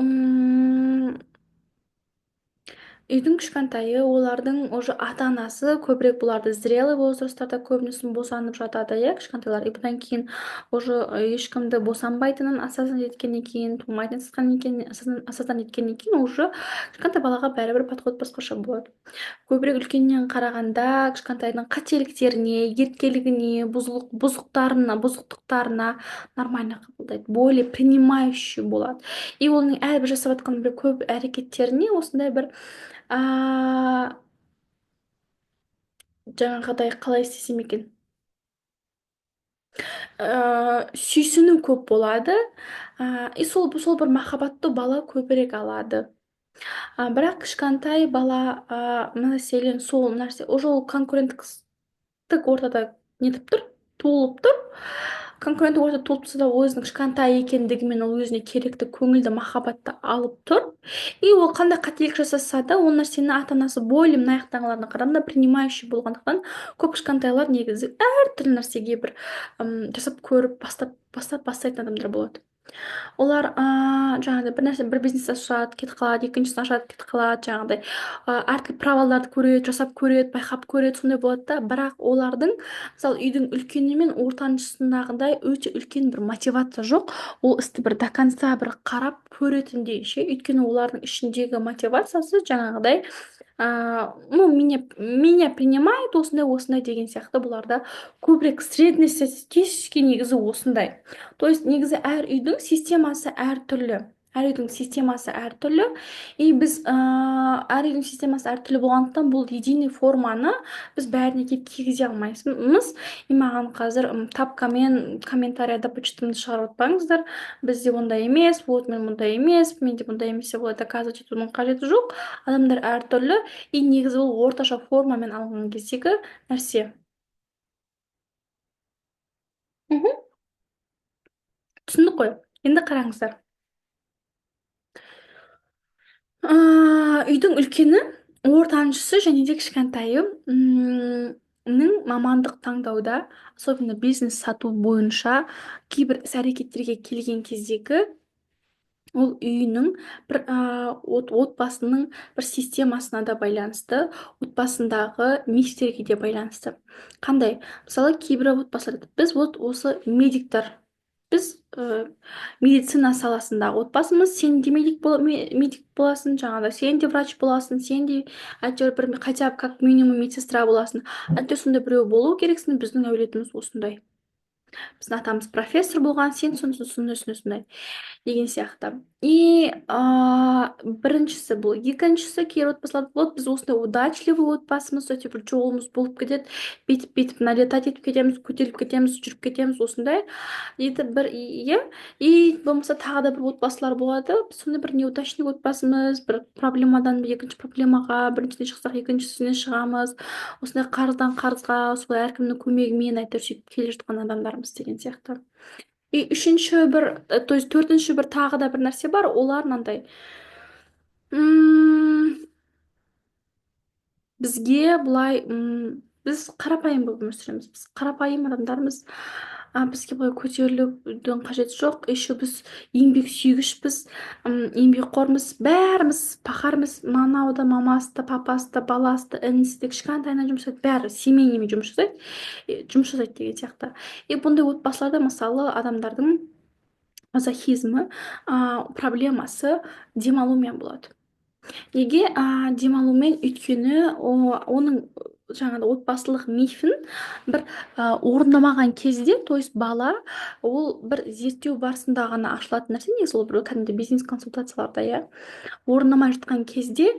үйдің кішкентайы, олардың уже ата анасы көбірек бұларды зрелый возраст тарда көбінесе босанып жатады, иә, кішкентайлар. И бұдан кейін уже ешкімді босанбайтынын осознать еткеннен кейін, тумайтынын екенін осознать еткеннен кейін, уже кішкентай балаға бәрібір подход басқаша болады. Көбірек үлкеннен қарағанда кішкентайдың қателіктеріне, еркелігіне, бұзықтарына, бұзықтықтарына нормально қабылдайды, более принимающий болады. И оның әрбір жасап жатқан бір көп әрекеттеріне осындай бір, жаңағыдай, қалай істесем екен, сүйсіну көп болады, и сол бір махаббатты бала көбірек алады. Бірақ кішкентай бала, мәселен, сол нәрсе уже ол конкуренттік ортада нетіп тұр, туылып тұр. Конкуренттік ортада туылып тұрса да, өзінің кішкентай екендігімен ол өзіне керекті көңілді, махаббатты алып тұр. И ол қандай қателік жасаса да, ол нәрсені ата анасы более мына жақтағыларына қарағанда принимающий болғандықтан, көп кішкентайлар негізі әртүрлі нәрсеге бір жасап көріп, бастап бастап бастайтын адамдар болады. Олар, жаңағыдай бір нәрсе, бір бизнес ашады, кетіп қалады, екіншісін ашады, кетіп қалады, жаңағыдай, әртүрлі правилаларды көреді, жасап көреді, байқап көреді, сондай болады да. Бірақ олардың, мысалы, үйдің үлкені мен ортаншысындағыдай өте үлкен бір мотивация жоқ ол істі бір до конца бір қарап көретіндей ше. Өйткені олардың ішіндегі мотивациясы жаңағыдай, ну, меня принимает осындай, осындай деген сияқты. Бұларда көбірек среднестатистический негізі осындай. То есть негізі әр үйдің системасы әртүрлі, әр үйдің системасы әртүрлі. И біз, әр үйдің системасы әртүрлі болғандықтан, бұл единый форманы біз бәріне келіп кигізе алмаймыз. И маған қазір тапкамен комментарияда почтамды шығарып отпаңыздар: «Бізде ондай емес, вот мен мұндай емес, менде бұндай емес» деп олай доказывать етудің қажеті жоқ. Адамдар әртүрлі. И негізі ол орташа формамен алған кездегі нәрсе. Түсіндік қой. Енді қараңыздар, үйдің үлкені, ортаншысы және де кішкентайы мамандық таңдауда, особенно бизнес, сату бойынша кейбір іс әрекеттерге келген кездегі Ол үйінің бір отбасының бір системасына да байланысты, отбасындағы мифтерге де байланысты. Қандай? Мысалы, кейбір отбасылар, біз вот осы медиктер, біз медицина саласындағы отбасымыз, сен де медик боласың, жаңағыдай сен де врач боласың, сен де әйтеуір бір хотя бы как минимум медсестра боласың, әйтеуір сондай біреу болу керексің, біздің әулетіміз осындай. Біздің атамыз профессор болған, сен сондай, сондай, сондай, сондай деген сияқты. И біріншісі бұл. Екіншісі, кейбір отбасыларда болады, біз осындай удачливый отбасымыз, өте бір жолымыз болып кетеді, бүйтіп бүйтіп налетать етіп кетеміз, көтеріліп кетеміз, жүріп кетеміз, осындай дейді бір, иә. И болмаса тағы да бір отбасылар болады, біз сондай бір неудачный отбасымыз, бір проблемадан екінші проблемаға, біріншіден шықсақ екіншісіне шығамыз, осындай қарыздан қарызға, солай әркімнің көмегімен әйтеуір сөйтіп келе жатқан адамдармыз деген сияқты. И үшінші бір, то есть төртінші бір тағы да бір нәрсе бар, олар мынандай. Бізге былай, біз қарапайым болып өмір сүреміз, біз қарапайым адамдармыз, бізге былай көтерілудің қажеті жоқ, еще біз еңбек сүйгішпіз, еңбекқормыз, бәріміз пахармыз, мынау да, мамасы да, папасы да, баласы да, інісі де кішкентайынан жұмыс жасайды, бәрі семейныймен жұмыс жасайды, жұмыс жасайды деген сияқты. И бұндай отбасыларда, мысалы, адамдардың мазохизмі, проблемасы демалумен болады. Неге? Демалумен, өйткені оның жаңағыдай отбасылық мифін бір, орындамаған кезде, то есть бала, ол бір зерттеу барысында ғана ашылатын нәрсе, негізі ол бір кәдімгі бизнес консультацияларда, иә, орындамай жатқан кезде,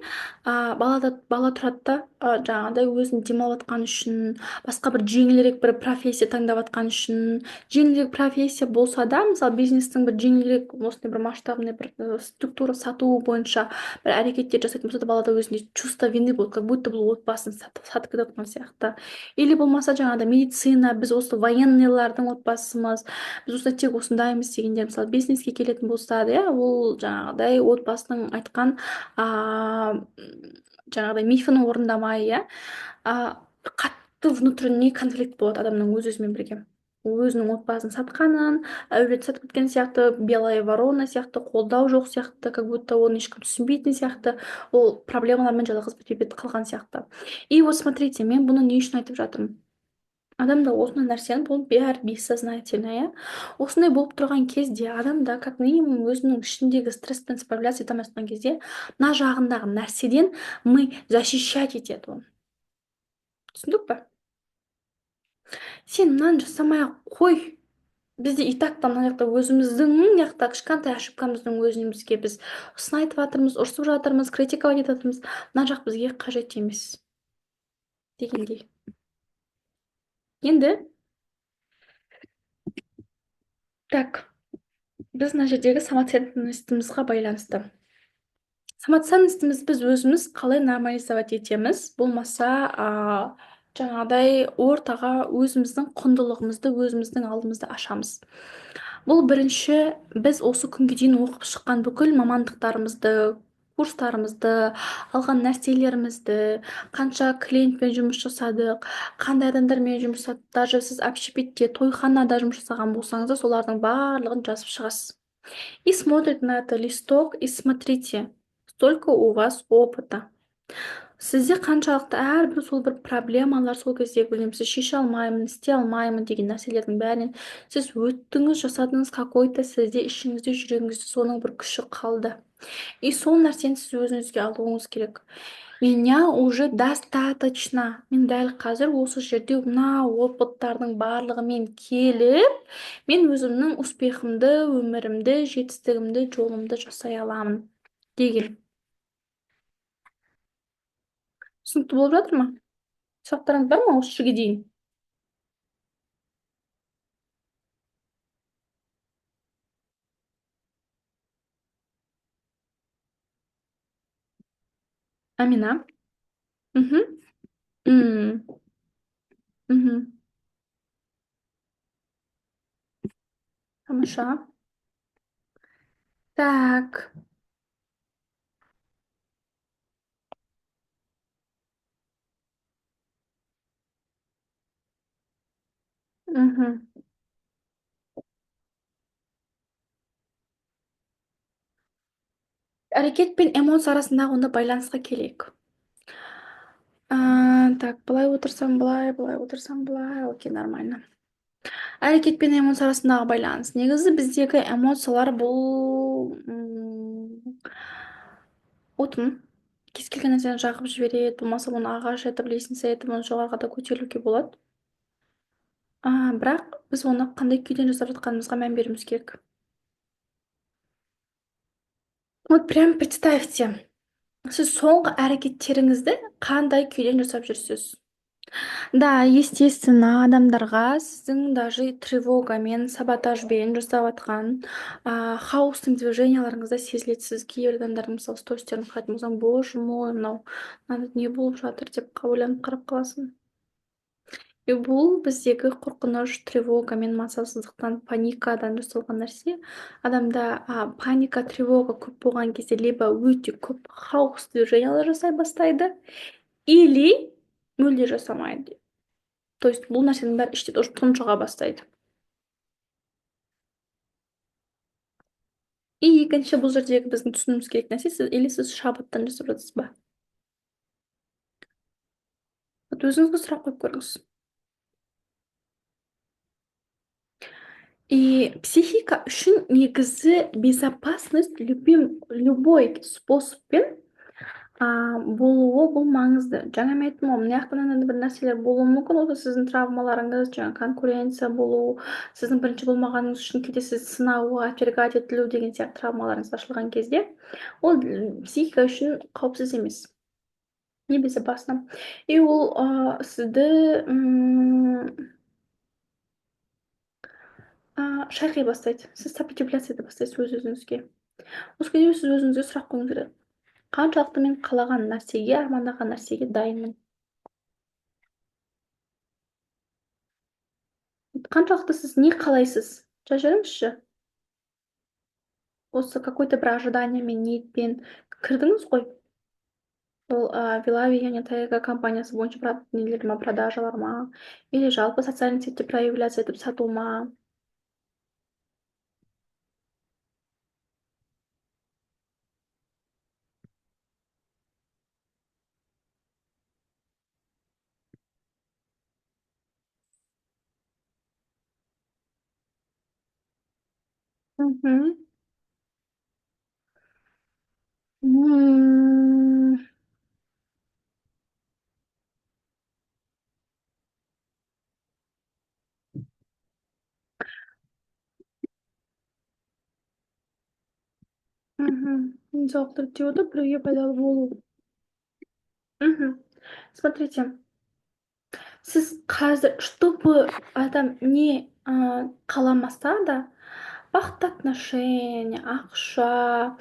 бала тұрады да, жаңағыдай өзін демалып жатқан үшін, басқа бір жеңілірек бір профессия таңдап жатқан үшін, жеңілірек профессия болса да, мысалы, бизнестің бір жеңілірек осындай бір масштабный бір структура сату бойынша бір әрекеттер жасайтын болса да, балада өзінде чувство вины болады, как будто бұл отбасын сатып кетіп жатқан сияқты. Или болмаса жаңағыдай медицина, біз осы военныйлардың отбасымыз, біз осындай тек осындаймыз дегендер, мысалы, бизнеске келетін болса, иә, ол жаңағыдай отбасының айтқан, жаңағыдай мифін орындамай, иә, қатты внутренний конфликт болады адамның өз өзімен бірге. Өзінің отбасын сатқанын, әулет сатып кеткен сияқты, белая ворона сияқты, қолдау жоқ сияқты, как будто оны ешкім түсінбейтін сияқты, ол проблемалармен жалғыз бетпе-бет қалған сияқты. И вот смотрите, мен бұны не үшін айтып жатырмын? Адамда осындай нәрсені, бұл бәрі бессознательно, иә. Осындай болып тұрған кезде адамда как минимум өзінің ішіндегі стресспен справляться ете алмай жатқан кезде, мына жағындағы нәрседен ми защищать етеді оны. Түсіндік па? Сен мынаны жасамай ақ қой. Бізде и так та мына жақта өзіміздің мына жақта кішкентай ошибкамыздың өзімізге біз сын айтып жатырмыз, ұрсып жатырмыз, критиковать етіп жатырмыз. Мына жақ бізге қажет емес дегендей. Енді так, біз мына жердегі самоценностімізға байланысты. Самоценностімізді біз өзіміз қалай нормализовать етеміз, болмаса, жаңағыдай ортаға өзіміздің құндылығымызды өзіміздің алдымызда ашамыз. Бұл бірінші, біз осы күнге дейін оқып шыққан бүкіл мамандықтарымызды, курстарымызды, алған нәрселерімізді, қанша клиентпен жұмыс жасадық, қандай адамдармен жұмыс жасадық, даже сіз общепитте, тойханада жұмыс жасаған болсаңыз да, солардың барлығын жазып шығасыз. И смотрит на это листок, и смотрите, столько у вас опыта. Сізде қаншалықты әрбір сол бір проблемалар, сол кездегі білмеймін, сіз шеше алмаймын, істей алмаймын деген нәрселердің бәрінен сіз өттіңіз, жасадыңыз, какой-то сізде ішіңізде, жүрегіңізде соның бір күші қалды. И сол нәрсені сіз өзіңізге алуыңыз керек. Меня уже достаточно. Мен дәл қазір осы жерде мына опыттардың барлығымен келіп, мен өзімнің успехымды, өмірімді, жетістігімді, жолымды жасай аламын деген. Түсінікті болып жатыр ма? Сұрақтарыңыз бар ма осы жерге дейін? Амина. Тамаша. Так. Әрекет пен эмоция арасындағы онда байланысқа келейік. Так, былай отырсам былай, былай отырсам былай, окей, нормально. Әрекет пен эмоция арасындағы байланыс. Негізі біздегі эмоциялар бұл отын. Кез келген нәрсені жағып жібереді, болмаса оны ағаш етіп, лестница етіп, оны жоғарыға да көтерілуге болады. Бірақ біз оны қандай күйден жасап жатқанымызға мән беруіміз керек. Вот прям представьте, сіз соңғы әрекеттеріңізді қандай күйден жасап жүрсіз? Да, естественно, адамдарға сіздің даже тревогамен, саботажбен жасап жатқан хаостың движенияларыңыз да сезіледі. Сіз кейбір адамдардың, мысалы, стористерін қарайтын болсаң, боже мой, мынау мынада не болып жатыр деп ойланып қарап қаласың. И бұл біздегі қорқыныш, тревога мен мазасыздықтан, паникадан жасалған нәрсе. Адамда паника, тревога көп болған кезде либо өте көп хаос движениялар жасай бастайды, или мүлде жасамайды. То есть бұл нәрсенің бәрі іште тоже тұншыға бастайды. И екінші бұл жердегі біздің түсінуіміз керек нәрсе, сіз или сіз шабыттан жасап жатсыз ба? Вот өзіңізге сұрақ қойып көріңіз. И психика үшін негізі безопасность любой способпен болуы бұл маңызды. Жаңа мен айттым ғой, мына жақтан мынандай бір нәрселер болуы мүмкін, ол да сіздің травмаларыңыз, жаңа конкуренция болу, сіздің бірінші болмағаныңыз үшін кейде сіз сынау, отвергать етілу деген сияқты травмаларыңыз ашылған кезде, ол психика үшін қауіпсіз емес. Небезопасно. И ол сізді шайқай бастайды. Сіз сопротивляться ете бастайсыз өз-өзіңізге. Осы кезде сіз өзіңізге сұрақ қоюыңыз керек. Қаншалықты мен қалаған нәрсеге, армандаған нәрсеге дайынмын? Қаншалықты сіз не қалайсыз? Жазып жіберіңізші. Осы какой-то бір ожиданиемен, ниетпен кірдіңіз ғой. Ол Вилави және Тайга компаниясы бойынша нелер ма, продажалар ма, или жалпы социальный сетьте проявляться етіп сату ма? Денсаулықты реттей отырып, біреуге пайдалы болу. Смотрите, сіз қазір, чтобы адам не қаламаса да, бақытты отношения, ақша,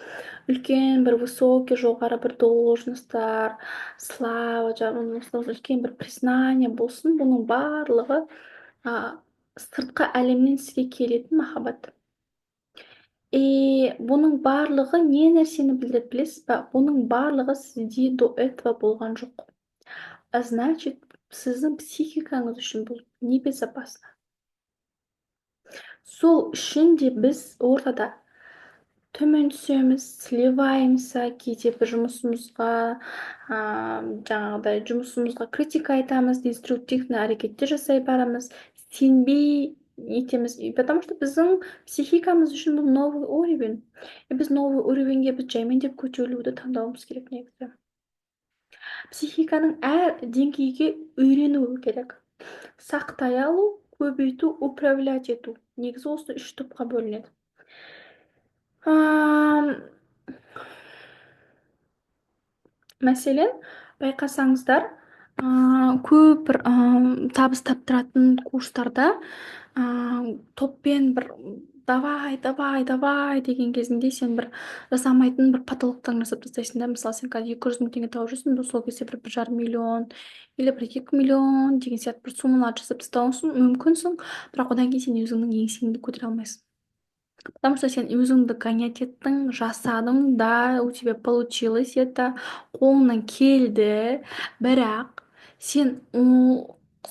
үлкен бір высокий, жоғары бір должностьтар, слава, жаңағы үлкен бір признание болсын, бұның барлығы сыртқы әлемнен сізге келетін махаббат. И бұның барлығы не нәрсені білдіреді білесіз ба? Бұның барлығы сізде до этого болған жоқ. А значит, сіздің психикаңыз үшін бұл небезопасно. Сол үшін де біз ортада төмен түсеміз, сливаемся, кейде бір жұмысымызға, жаңағыдай жұмысымызға критика айтамыз, деструктивный әрекеттер жасай барамыз, сенбей етеміз. И потому что біздің психикамыз үшін бұл новый уровень. И біз новый уровеньге біз жаймендеп көтерілуді таңдауымыз керек негізі. Психиканың әр деңгейге үйренуі керек. Сақтай алу, көбейту, управлять ету. Негізі осы үш топқа бөлінеді. Мәселен, байқасаңыздар, көп бір табыс таптыратын курстарда топпен бір давай, давай, давай деген кезінде сен бір жасамайтын бір потолоктан жасап тастайсың да. Мысалы, сен қазір 200 мың теңге тауып жүрсің, бұл сол кезде бір жарым миллион или бір екі миллион деген сияқты бір суммаларды жасап тастауың мүмкінсің, бірақ одан кейін сен өзіңнің еңсеңді көтере алмайсың. Потому что сен өзіңді гонять еттің, жасадың, да, у тебя получилось это, қолыңнан келді, бірақ сен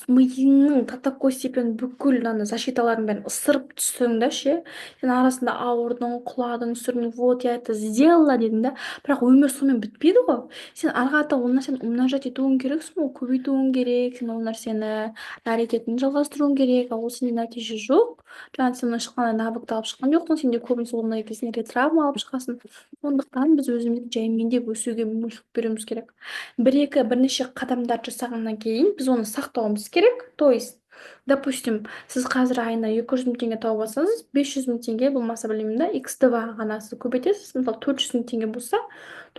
Миыңның до такой степени бүкіл ана защиталардың бәрін ысырып түстің да ше. Сен арасында ауырдың, құладың, сүріндің, вот я это сделала дедің да. Бірақ өмір сонымен бітпейді ғой. Сен ары қарата ол нәрсені умножать етуің керексің ғой, көбейтуің керек. Сен ол нәрсені, әрекетін жалғастыруың керек. Ал ол сенде нәтиже жоқ. Жаңа сен ешқандай навыкты алып шыққан жоқсың. Сен де көбінесе ондай кезінде травма алып шығасың. Сондықтан біз өзімізді жаймендеп өсуге мүмкіншілік беруіміз керек. Бір-екі, бірнеше қадамдар жасағаннан кейін біз оны сақтауымыз керек. То есть, допустим, сіз қазір айына 200 мың теңге тауып алсаңыз, 500 мың теңге болмаса, білмеймін да, x2 ғана сіз көбейтесіз. Мысалы, 400 мың теңге болса,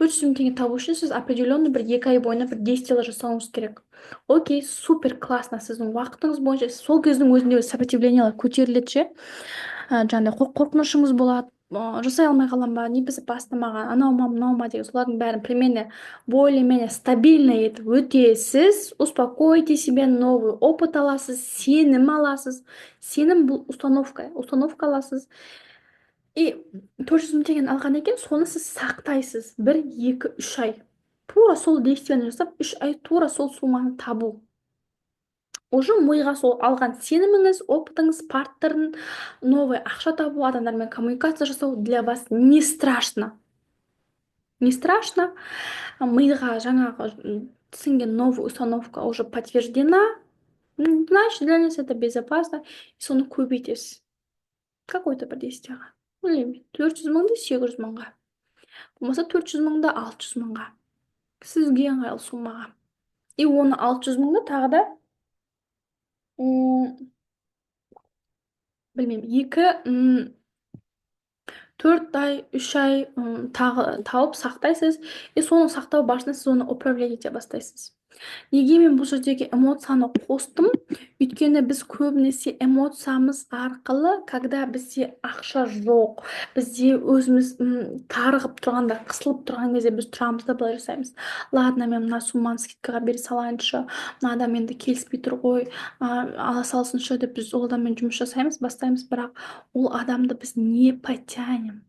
400 мың теңге табу үшін сіз определенный бір 2 ай бойына бір действиялар жасауыңыз керек. Окей, супер классно, сіздің уақытыңыз бойынша сол кездің өзінде сопротивлениялар көтеріледі ше. Жаңағыдай қорқынышыңыз болады, жасай алмай қаламын ба, не бастамаған, анау ма, мынау ма деген, солардың бәрін примерно более менее стабильно етіп өтесіз. Успокойте себя, новый опыт аласыз, сенім аласыз. Сенім бұл установка, установка аласыз. И 400 мың теңгені алған екен, соны сіз сақтайсыз 1, 2, 3 ай. Тура сол действияны жасап, 3 ай тура сол сумманы табу. Уже миға сол алған сеніміңіз, опытыңыз, паттерн, новый ақша табу, адамдармен коммуникация жасау для вас не страшно. Не страшно. Миға жаңағы сіңген новая установка уже подтверждена. Значит, для нас это безопасно. Соны көбейтесіз. Какой-то бір действияға. Білмеймін, 400 мыңды 800 мыңға. Болмаса 400 мыңды 600 мыңға. Сізге ыңғайлы суммаға. И оны 600 мыңды тағы да, білмеймін, 2, 4 ай, 3 ай тағы тауып сақтайсыз. И соны сақтау барысында сіз оны управлять ете бастайсыз. Неге мен бұл жердегі эмоцияны қостым? Өйткені біз көбінесе эмоциямыз арқылы, когда бізде ақша жоқ, бізде өзіміз тарығып тұрғанда, қысылып тұрған кезде біз тұрамыз да былай жасаймыз: ладно, мен мына сумманы скидкаға бере салайыншы, мына адам енді келіспей тұр ғой, ала салсыншы деп біз ол адаммен жұмыс жасаймыз, бастаймыз. Бірақ ол адамды біз не потянем.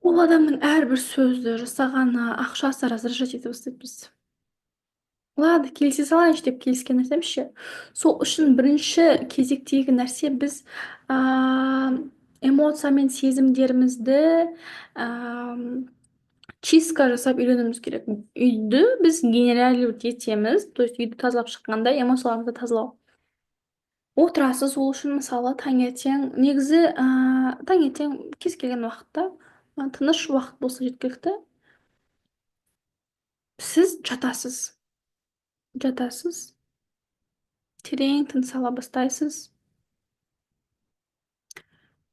Ол адамның әрбір сөзі, жасағаны, ақшасы раздражать ете бастайды бізді. Ладно, келісе салайыншы деп келіскен нәрсеміз ше. Сол үшін бірінші кезектегі нәрсе біз эмоция мен сезімдерімізді чистка жасап үйренуіміз керек. Үйді біз генералировать етеміз, то есть үйді тазалап шыққанда эмоцияларымызды тазалау. Отырасыз ол үшін, мысалы, таңертең, негізі таңертең кез келген уақытта, тыныш уақыт болса жеткілікті. Сіз жатасыз. Жатасыз. Терең тыныс ала бастайсыз.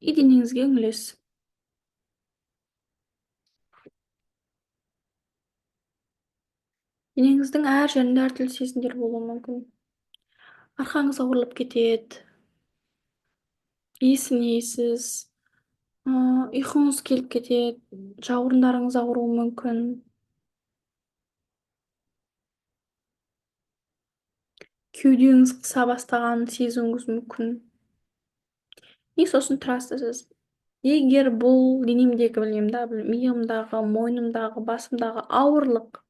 И денеңізге үңілесіз. Денеңіздің әр жерінде әртүрлі сезімдер болуы мүмкін. Арқаңыз ауырлап кетеді. Есінейсіз. Ұйқыңыз келіп кетеді. Жауырындарыңыз ауыруы мүмкін. Кеудеңіз қыса бастағанын сезуіңіз мүмкін. И сосын тұрасыз сіз. Егер бұл денемдегі, білмеймін да, миымдағы, мойнымдағы, басымдағы ауырлық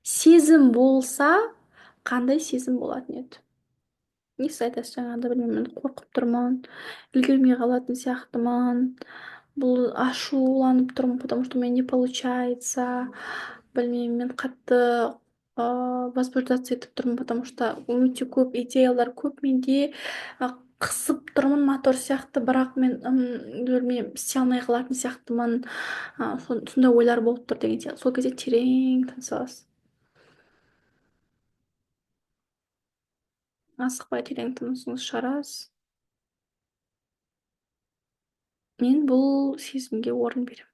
сезім болса, қандай сезім болатын еді? Не сіз айтасыз жаңағыда, білмеймін, мен қорқып тұрмын, үлгермей қалатын сияқтымын, бұл ашуланып тұрмын, потому что у меня не получается, білмеймін, мен қатты возбуждаться етіп тұрмын, потому что өте көп идеялар көп менде, қысып тұрмын мотор сияқты, бірақ мен білмеймін, істей алмай қалатын сияқтымын, сондай ойлар болып тұр деген сияқты. Сол кезде терең тыныс аласыз. Асықпай терең тынысыңызды шығарасыз. Мен бұл сезімге орын беремін.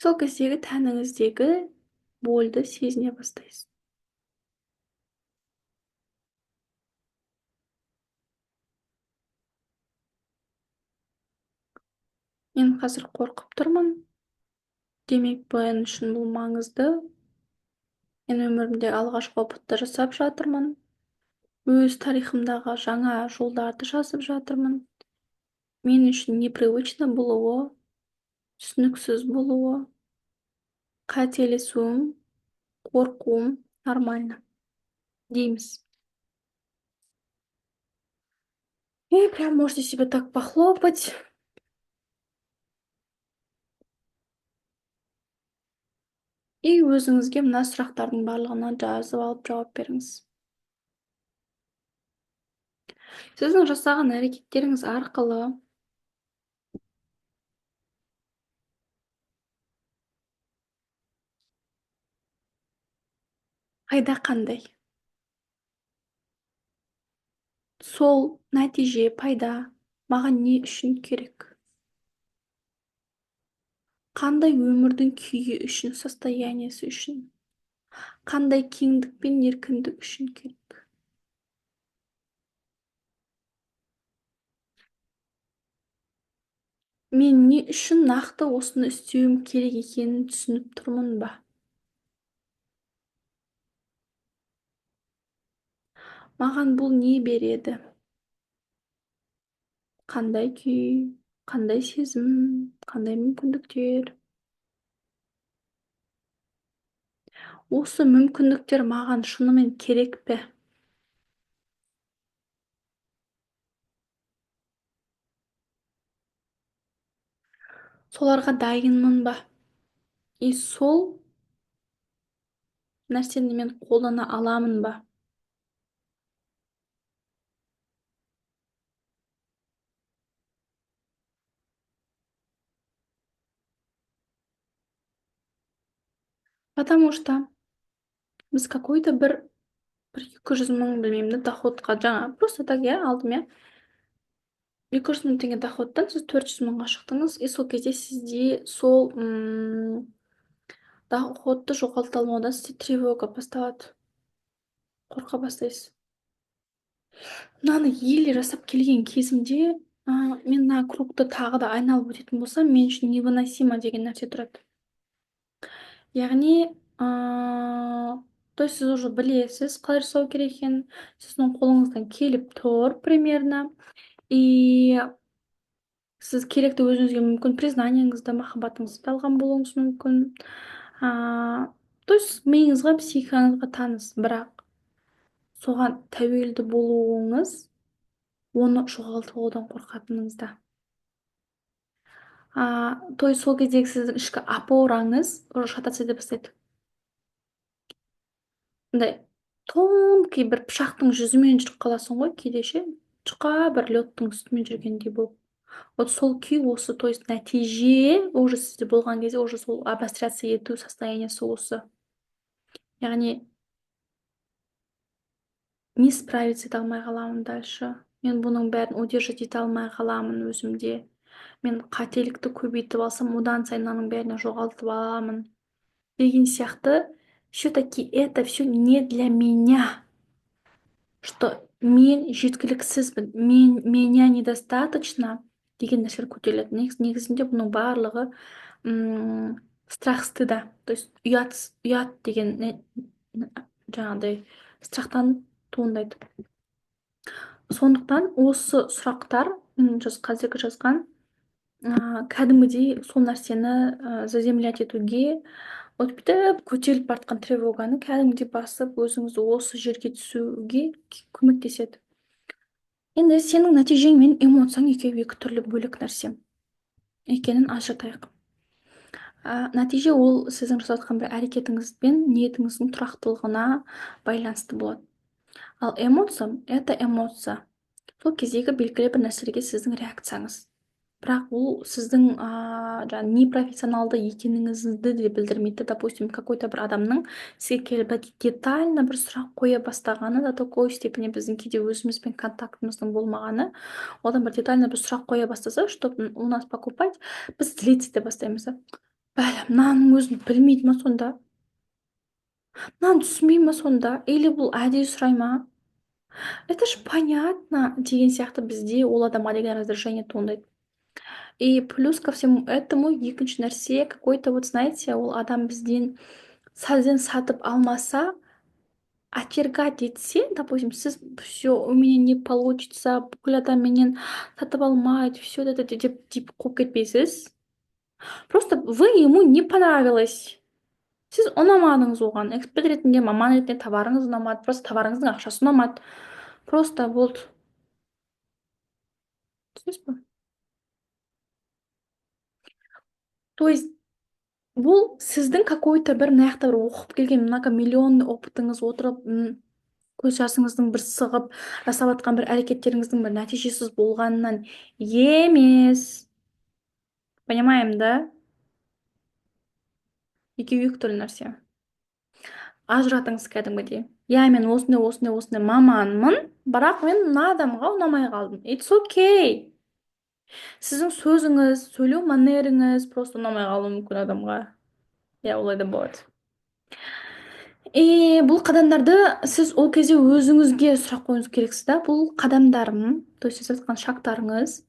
Сол кездегі тәніңіздегі больді сезіне бастайсыз. Мен қазір қорқып тұрмын. Демек, мен үшін бұл маңызды. Мен өмірімде алғашқы опытты жасап жатырмын. Өз тарихымдағы жаңа жолдарды жазып жатырмын. Мен үшін непривычно болуы, түсініксіз болуы, Қателесуім, қорқуым нормально дейміз. И прям можете себе так похлопать. И өзіңізге мына сұрақтардың барлығына жазып алып жауап беріңіз. Сіздің жасаған әрекеттеріңіз арқылы пайда қандай? Сол нәтиже, пайда маған не үшін керек? Қандай өмірдің күйі үшін, состояниесі үшін? Қандай кеңдік пен еркіндік үшін керек? Мен не үшін нақты осыны істеуім керек екенін түсініп тұрмын ба? Маған бұл не береді? Қандай күй, қандай сезім, қандай мүмкіндіктер? Осы мүмкіндіктер маған шынымен керек пе? Соларға дайынмын ба? И сол нәрсені мен қолдана аламын ба? Потому что біз какой-то бір 200 000, білмеймін да, доходқа жаңа просто так, иә, алдым, иә, 200 000 теңге доходтан сіз 400 000-ға шықтыңыз. И сол кезде сізде сол доходты жоғалта алмаудан сізде тревога басталады, қорқа бастайсыз. Мынаны еле жасап келген кезімде, мен мына кругты тағы да айналып өтетін болсам, мен үшін невыносимо деген нәрсе тұрады. Яғни, то есть сіз уже білесіз қалай жасау керек екенін, сіздің қолыңыздан келіп тұр примерно, и сіз керекті өзіңізге мүмкін признаниеңізді, махаббатыңызды да алған болуыңыз мүмкін. То есть миыңызға, психикаңызға таныс, бірақ соған тәуелді болуыңыз, оны жоғалтып алудан қорқатыныңызда. То есть сол кездегі сіздің ішкі опораңыз уже шататься ете бастайды. Мындай тонкий бір пышақтың жүзімен жүріп қаласың ғой кейде ше, жұқа бір лёдтің үстімен жүргендей болып. Вот сол күй осы, то есть нәтиже уже сізде болған кезде уже сол обостряться ету состояниесі осы. Яғни не справиться ете алмай қаламын дальше. Мен бұның бәрін удержать ете алмай қаламын өзімде. Мен қателікті көбейтіп алсам, одан сайын мынаның бәрін жоғалтып аламын деген сияқты. Все-таки это все не для меня. Что мен жеткіліксізбін, меня недостаточно деген нәрселер көтеріледі. Негізінде бұның барлығы страх стыда, то есть ұят деген жаңағыдай страхтан туындайды. Сондықтан осы сұрақтар, мен қазіргі жазған, кәдімгідей сол нәрсені заземлять етуге, вот бүйтіп көтеріліп бара жатқан тревоганы кәдімгідей басып, өзіңізді осы жерге түсуге көмектеседі. Енді сенің нәтижең мен эмоцияң екеуі екі түрлі бөлек нәрсе екенін ажыратайық. Нәтиже ол сіздің жасап жатқан бір әрекетіңіз бен ниетіңіздің тұрақтылығына байланысты болады. Ал эмоция — это эмоция. Сол кездегі белгілі бір нәрселерге сіздің реакцияңыз. Бірақ ол сіздің жаңағы непрофессионалды екеніңізді де білдірмейді. Допустим, какой-то бір адамның сізге келіп детально бір сұрақ қоя бастағаны, до такой степени біздің кейде өзімізбен контактымыздың болмағаны, одан бір детально бір сұрақ қоя бастаса, чтобы у нас покупать, біз злиться ете бастаймыз да. Бәле, мынаның өзін білмейді ма сонда? Мынаны түсінбей ма сонда? Или бұл әдейі сұрай ма? Это ж понятно деген сияқты бізде ол адамға деген раздражение туындайды. И плюс ко всему этому екінші нәрсе, какой-то вот, знаете, ол адам бізден сәлден сатып алмаса, отвергать етсе, допустим, сіз все, у меня не получится, бүкіл адам менен сатып алмайды, все это деп қуып кетпейсіз. Просто вы ему не понравилось. Сіз ұнамадыңыз оған, эксперт ретінде, маман ретінде товарыңыз ұнамады, просто товарыңыздың ақшасы ұнамады. Просто болды. Түсінесіз бе? То есть бұл сіздің какой-то бір мына жақта бір оқып келген многомиллионный опытыңыз, отырып көз жасыңыздың бір сығып жасап жатқан бір әрекеттеріңіздің бір нәтижесіз болғанынан емес. Понимаем, да? Екеуі екі түрлі нәрсе. Ажыратыңыз кәдімгідей. Иә, мен осындай, осындай, осындай маманмын, бірақ мен мына адамға ұнамай қалдым. It's okay. Сіздің сөзіңіз, сөйлеу манеріңіз просто ұнамай қалуы мүмкін адамға. Иә, олай да болады. И бұл қадамдарды сіз ол кезде өзіңізге сұрақ қоюыңыз керексіз да. Бұл қадамдарым, то есть жасап жатқан шагтарыңыз,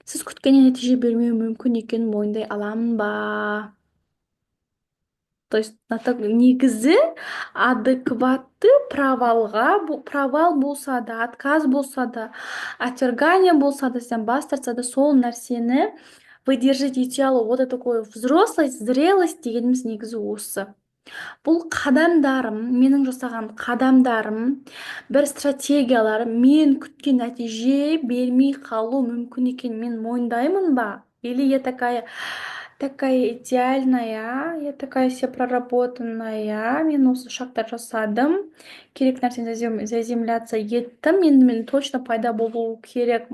сіз күткеннен нәтиже бермеуі мүмкін екенін мойындай аламын ба? То есть негізі адекватты провалға, провал болса да, отказ болса да, отвергание болса да, сен бас тартса да, сол нәрсені выдержать ете алу. Вот это такое взрослость, зрелость дегеніміз негізі осы. Бұл қадамдарым, менің жасаған қадамдарым, бір стратегияларым мен күткен нәтиже бермей қалу мүмкін екенін мен мойындаймын ба? Или я такая идеальная, я такая вся проработанная, мен осы шагтар жасадым, керек нәрсені заземляться еттім, енді мен точно пайда болу керек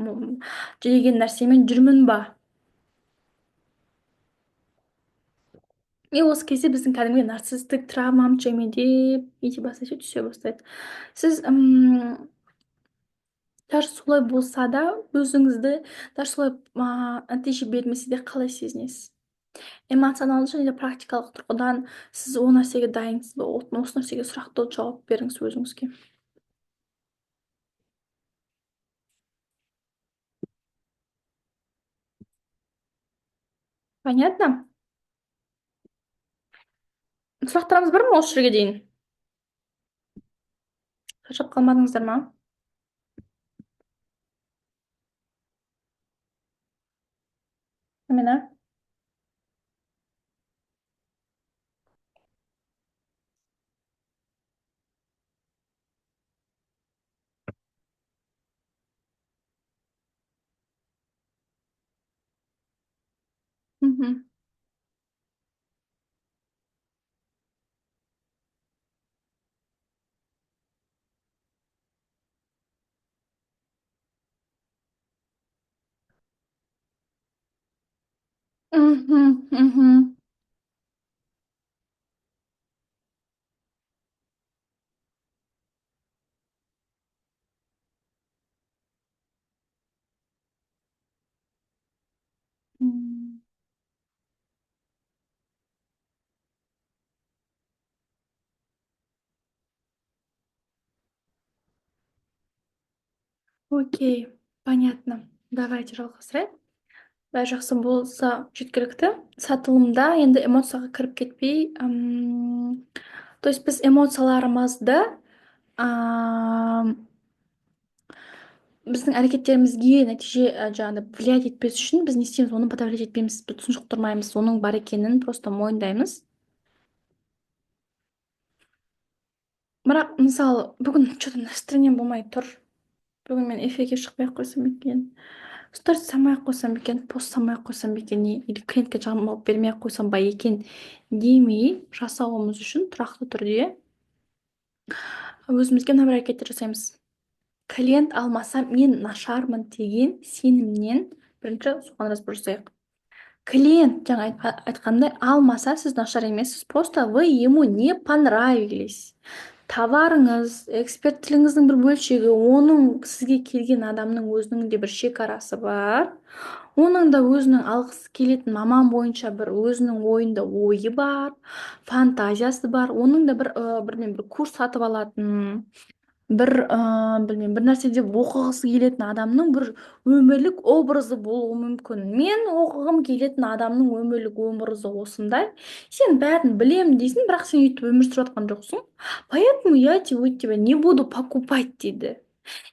деген нәрсемен жүрмін ба? И осы кезде біздің кәдімгі нарцисстік травмам жемедеп ете бастайды, түсе бастайды. Сіз даже солай болса да, өзіңізді даже солай нәтиже бермесе де қалай сезінесіз? Эмоционалды және де практикалық тұрғыдан сіз ол нәрсеге дайынсыз ба? Осы нәрсеге сұрақты жауап беріңіз өзіңізге. Понятно? Сұрақтарыңыз бар ма осы жерге дейін? Шаршап қалмадыңыздар ма? Амина? Мхм, мхм. Окей, понятно. Давайте жалғастырайық. Бәрі жақсы болса жеткілікті. Сатылымда енді эмоцияға кіріп кетпей, то есть біз эмоцияларымызды, біздің әрекеттерімізге нәтиже, жаңағыдай влиять етпес үшін біз не істейміз? Оны подавлять етпейміз, біз тұншықтырмаймыз, оның бар екенін просто мойындаймыз. Бірақ мысалы бүгін что-то настроением болмай тұр. Бүгін мен эфирге шықпай ақ қойсам екен, сторис салмай ақ қойсам екен, пост салмай ақ қойсам екен, или клиентке жауап бермей ақ қойсам ба екен демей жасауымыз үшін тұрақты түрде өзімізге мына бір әрекеттер жасаймыз. Клиент алмасам мен нашармын деген сенімнен бірінші соған разбор жасайық. Клиент жаңа айтқандай алмаса сіз нашар емессіз, просто вы ему не понравились. Товарыңыз, эксперттілігіңіздің бір бөлшегі, оның сізге келген адамның өзінің де бір шекарасы бар. Оның да өзінің алғысы келетін маман бойынша бір өзінің ойында ойы бар, фантазиясы бар. Оның да бір, білмеймін, бір курс сатып алатын, бір, білмеймін, бір нәрсе деп оқығысы келетін адамның бір өмірлік образы болуы мүмкін. Мен оқығым келетін адамның өмірлік образы осындай. Сен бәрін білемін дейсің, бірақ сен өйтіп өмір сүріп жатқан жоқсың. Поэтому я тебя не буду покупать дейді.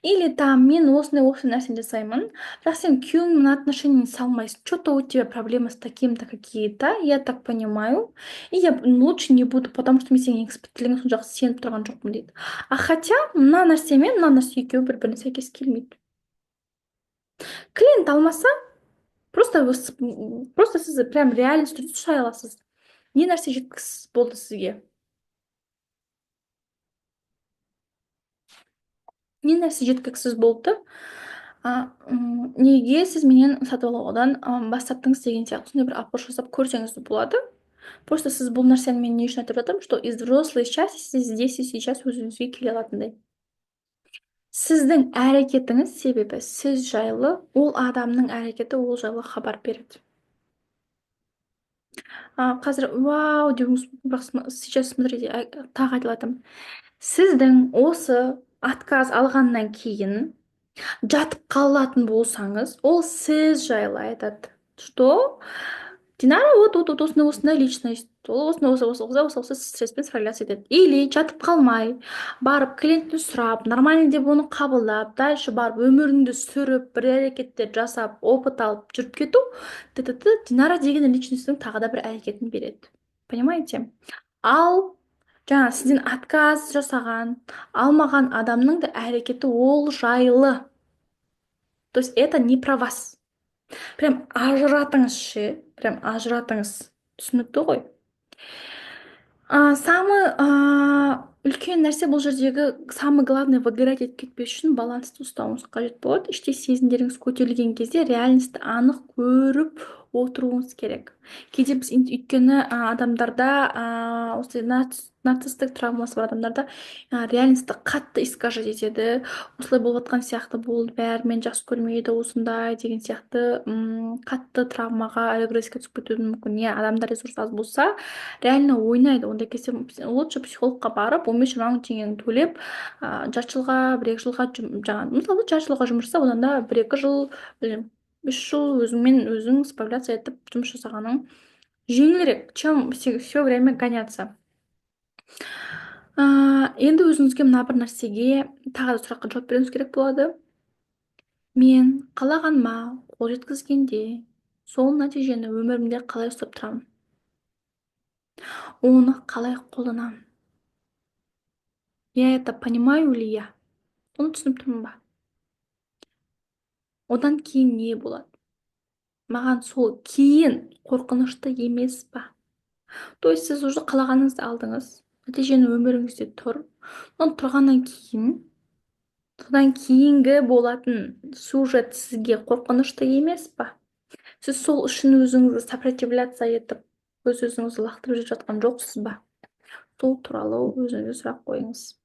Или там мен осындай, осындай нәрсені жасаймын, бірақ сен күйеуіңмен отношениеңді салмайсың, че то у тебя проблемы с таким то какие то, я так понимаю, и я лучше не буду, потому что мен сенің эксперттілігіңе соншалықты сеніп тұрған жоқпын, дейді. А хотя мына нәрсе мен мына нәрсе екеуі бір біріне сәйкес келмейді. Клиент алмаса, просто сіз прям реальность түрде сұрай аласыз: не нәрсе жеткісіз болды сізге, не нәрсе жеткіліксіз болды, неге сіз менен сатып алудан бас тарттыңыз деген сияқты. Сондай бір опрос жасап көрсеңіз де болады. Просто сіз бұл нәрсені мен не үшін айтып жатырмын, что из взрослой части сіз здесь и сейчас өзіңізге келе алатындай. Сіздің әрекетіңіз, себебі сіз жайлы, ол адамның әрекеті ол жайлы хабар береді. Қазір вау деуіңіз мүмкін, бірақ сейчас смотрите, тағы айтып жатырмын: сіздің осы отказ алғаннан кейін жатып қалатын болсаңыз, ол сіз жайлы айтады, что Динара вот вот вот осындай, осындай личность, ол осындай, осы осы осы осы стресспен справляться етеді. Или жатып қалмай, барып клиенттен сұрап, нормально деп оны қабылдап, дальше барып өміріңді сүріп, бір әрекеттер жасап, опыт алып жүріп кету т Динара деген личностьтің тағы да бір әрекетін береді, понимаете? Ал жаңа сізден отказ жасаған, алмаған адамның да әрекеті ол жайлы, то есть это не про вас. Прям ажыратыңыз ше, прям ажыратыңыз, түсінікті ғой? Самый үлкен нәрсе бұл жердегі, самый главный, выгорать етіп кетпес үшін балансты ұстауыңыз қажет болады. Іште сезімдеріңіз көтерілген кезде реальностьті анық көріп отыруыңыз керек. Кейде біз, өйткені адамдарда, осы нарцисстік травмасы бар адамдарда реальностьті қатты искажать етеді. Осылай болып жатқан сияқты болды, бәрі мені жақсы көрмейді, осындай деген сияқты, қатты травмаға, регресске түсіп кетуі мүмкін, иә. Адамда ресурс аз болса, реально ойнайды. Ондай кезде лучше психологқа барып, 15-20 мың теңгені төлеп, жарты жылға, бір екі жылға, жаңағы, мысалы, жарты жылға жұмыс жасап, одан да бір екі жыл, білмеймін, 3 жыл өзіңмен өзің справляться етіп жұмыс жасағаның жеңілірек, чем все время гоняться. Енді өзіңізге мына бір нәрсеге, тағы да сұраққа жауап беруіңіз керек болады: мен қалағаныма қол жеткізгенде, сол нәтижені өмірімде қалай ұстап тұрамын, оны қалай қолданамын? Я это понимаю ли, я оны түсініп тұрмын ба? Одан кейін не болады маған? Сол кейін қорқынышты емес па? То есть сіз уже қалағаныңызды алдыңыз, нәтижені, өміріңізде тұр. Но тұрғаннан кейін, содан кейінгі болатын сюжет сізге қорқынышты емес па? Сіз сол үшін өзіңізді сопротивляться етіп, өз өзіңізді лақтырып жіберіп жатқан жоқсыз ба? Сол туралы өзіңізге сұрақ қойыңыз.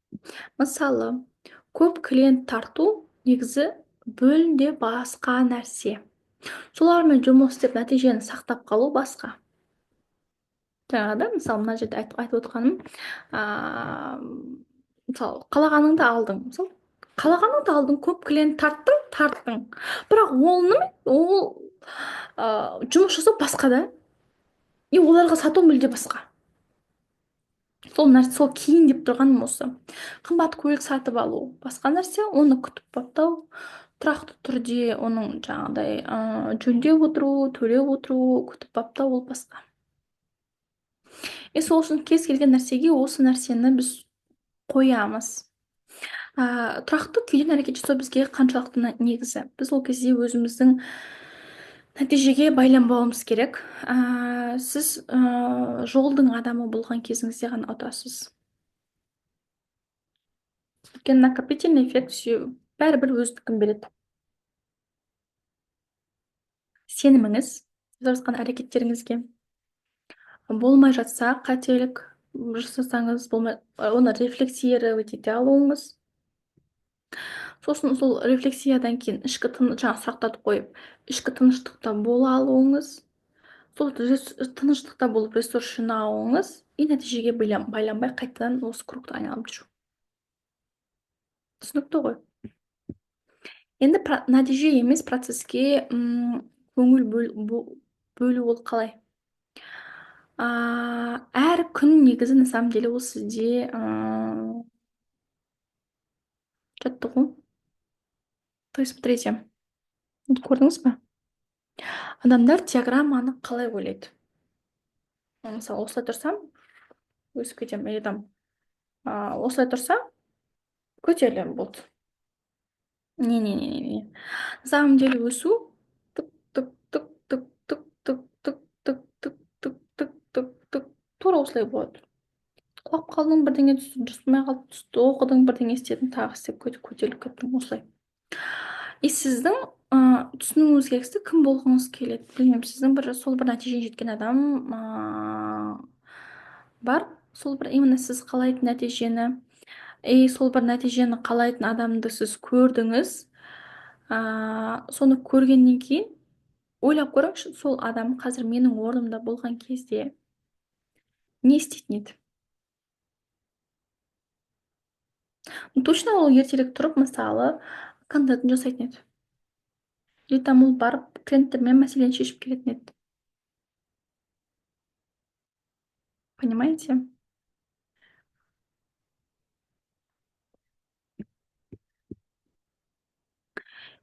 Мысалы, көп клиент тарту негізі мүлде басқа нәрсе, солармен жұмыс істеп, нәтижені сақтап қалу басқа. Жаңағы да, мысалы, мына жерде айтып отқаным, мысалы, қалағаныңды алдың, мысалы, қалағаныңды алдың, көп клиент тарттың, бірақ оны ол жұмыс жасау басқа да, и оларға сату мүлде басқа. Сол нәрсе, сол кейін деп тұрғаным осы. Қымбат көлік сатып алу басқа нәрсе, оны күтіп баптау, тұрақты түрде оның жаңағыдай жөндеп отыру, төлеп отыру, күтіп баптау ол басқа. И сол үшін кез келген нәрсеге осы нәрсені біз қоямыз. Тұрақты күйден әрекет жасау бізге қаншалықты негізі? Біз ол кезде өзіміздің нәтижеге байланбауымыз керек. Сіз жолдың адамы болған кезіңізде ғана ұтасыз, өйткені накопительный эффект бәрібір өздікін береді. Сеніміңіз жасап жатқан әрекеттеріңізге. Болмай жатса, қателік жасасаңыз, болмай, оны рефлексировать ете алуыңыз. Сосын сол рефлексиядан кейін ішкі жаңағы сұрақтарды қойып, ішкі тыныштықта бола алуыңыз, сол тыныштықта болып, ресурс жинауыңыз и нәтижеге байланбай, қайтадан осы кругты айналып жүру. Түсінікті ғой? Енді нәтиже емес, процесске көңіл бөлу ол қалай? Әр күн негізі, на самом деле, ол сізде жаттығу. То есть смотрите, вот көрдіңіз ба, адамдар диаграмманы қалай ойлайды? Мысалы, осылай тұрсам, өсіп кетемін, или там осылай тұрсам, көтерілемін, болды. Не, не, не, не, не, на самом деле өсу тык, тык, тык, тык, тык, тык, тык, тык, тык, тык, тык, тык, тык, тура осылай болады. Құлап қалдың, бірдеңе түсті, дұрыс болмай қалды, түсті, оқыдың, бірдеңе істедің, тағы істеп, көтеріліп кеттің, осылай. И сіздің түсінуіңіз керек, сіз кім болғыңыз келеді, білмеймін, сіздің бір сол бір нәтижеге жеткен адам бар, сол бір именно сіз қалайтын нәтижені. И сол бір нәтижені қалайтын адамды сіз көрдіңіз. Соны көргеннен кейін ойлап көріңізші, сол адам қазір менің орнымда болған кезде не істейтін еді? Ну, точно ол ертерек тұрып, мысалы, контентін жасайтын еді. Или там ол барып клиенттермен мәселені шешіп келетін еді. Понимаете?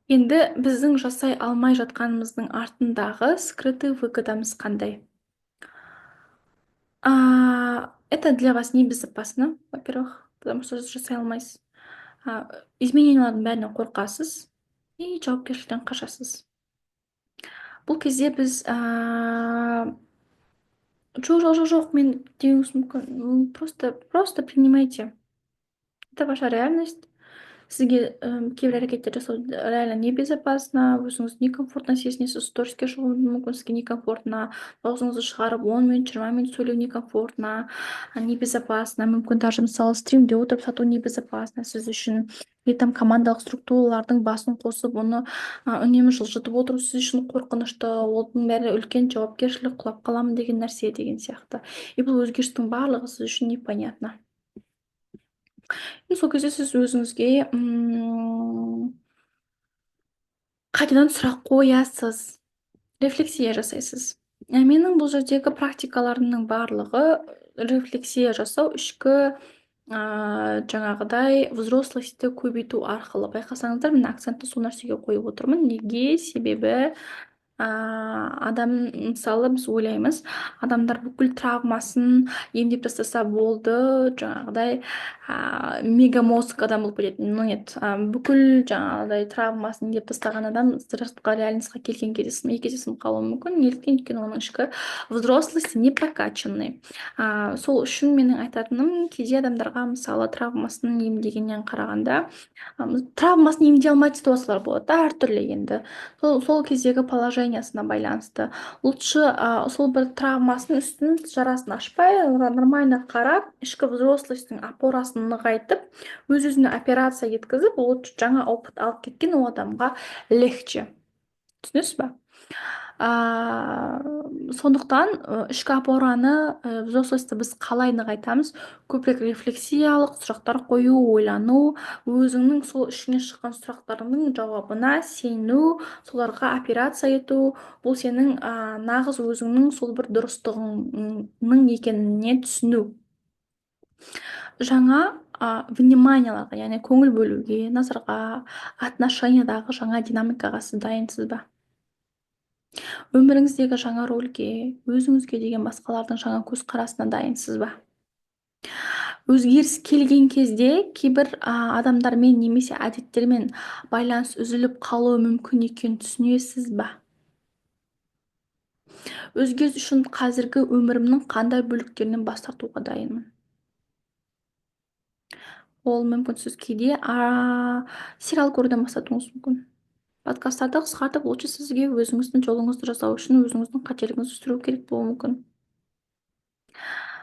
Енді біздің жасай алмай жатқанымыздың артындағы скрытый выгодамыз қандай? Это для вас небезопасно, во-первых, потому что сіз жасай алмайсыз. Изменениялардың бәрінен қорқасыз и жауапкершіліктен қашасыз. Бұл кезде біз жоқ, жоқ, жоқ, жоқ, мен деуіңіз мүмкін. Просто принимайте. Это ваша реальность. Сізге кейбір әрекеттер жасау реально небезопасно, өзіңізді некомфортно сезінесіз, сториске шығу мүмкін сізге некомфортно, дауысыңызды шығарып 10 минут, 20 минут сөйлеу некомфортно, небезопасно, мүмкін даже, мысалы, стримде отырып сату небезопасно сіз үшін. Или там командалық структуралардың басын қосып, оны үнемі жылжытып отыру сіз үшін қорқынышты, оның бәрі үлкен жауапкершілік, құлап қаламын деген нәрсе деген сияқты. И бұл өзгерістің барлығы сіз үшін непонятно. И сол кезде сіз өзіңізге қайтадан сұрақ қоясыз, рефлексия жасайсыз. Менің бұл жердегі практикаларымның барлығы рефлексия жасау, ішкі жаңағыдай взрослостьті көбейту арқылы. Байқасаңыздар, мен акцентті сол нәрсеге қойып отырмын. Неге? Себебі адам, мысалы, біз ойлаймыз, адамдар бүкіл травмасын емдеп тастаса болды, жаңағыдай мегамозг адам болып кетеді. Но нет, бүкіл жаңағыдай травмасын емдеп тастаған адам сыртқы реальностьқа келген кезде екі есе сынып қалуы мүмкін. Неліктен? Өйткені оның ішкі взрослости не прокачанный. Сол үшін менің айтатыным, кейде адамдарға, мысалы, травмасын емдегеннен қарағанда, травмасын емдей алмайтын ситуациялар болады да, әртүрлі енді. Сол кездегі положение байланысты. Лучше сол бір травмасын үстін жарасын ашпай, нормально қарап, ішкі взрослостьтің опорасын нығайтып, өз-өзіне операция еткізіп, лучше жаңа опыт алып кеткен ол адамға легче. Түсінесіз ба? Сондықтан ішкі опораны, взрослостьті біз қалай нығайтамыз? Көбірек рефлексиялық сұрақтар қою, ойлану, өзіңнің сол ішіңнен шыққан сұрақтарыңның жауабына сену, соларға операция ету, бұл сенің нағыз өзіңнің сол бір дұрыстығыңның екеніне түсіну. Жаңа вниманияларға, яғни көңіл бөлуге, назарға, отношениядағы жаңа динамикаға сіз дайынсыз ба? Өміріңіздегі жаңа рөлге, өзіңізге деген басқалардың жаңа көзқарасына дайынсыз ба? Өзгеріс келген кезде кейбір адамдармен немесе әдеттермен байланыс үзіліп қалуы мүмкін екенін түсінесіз ба? Өзгеріс үшін қазіргі өмірімнің қандай бөліктерінен бас тартуға дайынмын? Ол мүмкін сіз кейде сериал көруден бас тартуыңыз мүмкін. Подкасттарды қысқартып, лучше сізге өзіңіздің жолыңызды жасау үшін өзіңіздің қателігіңізді сүру керек болуы мүмкін.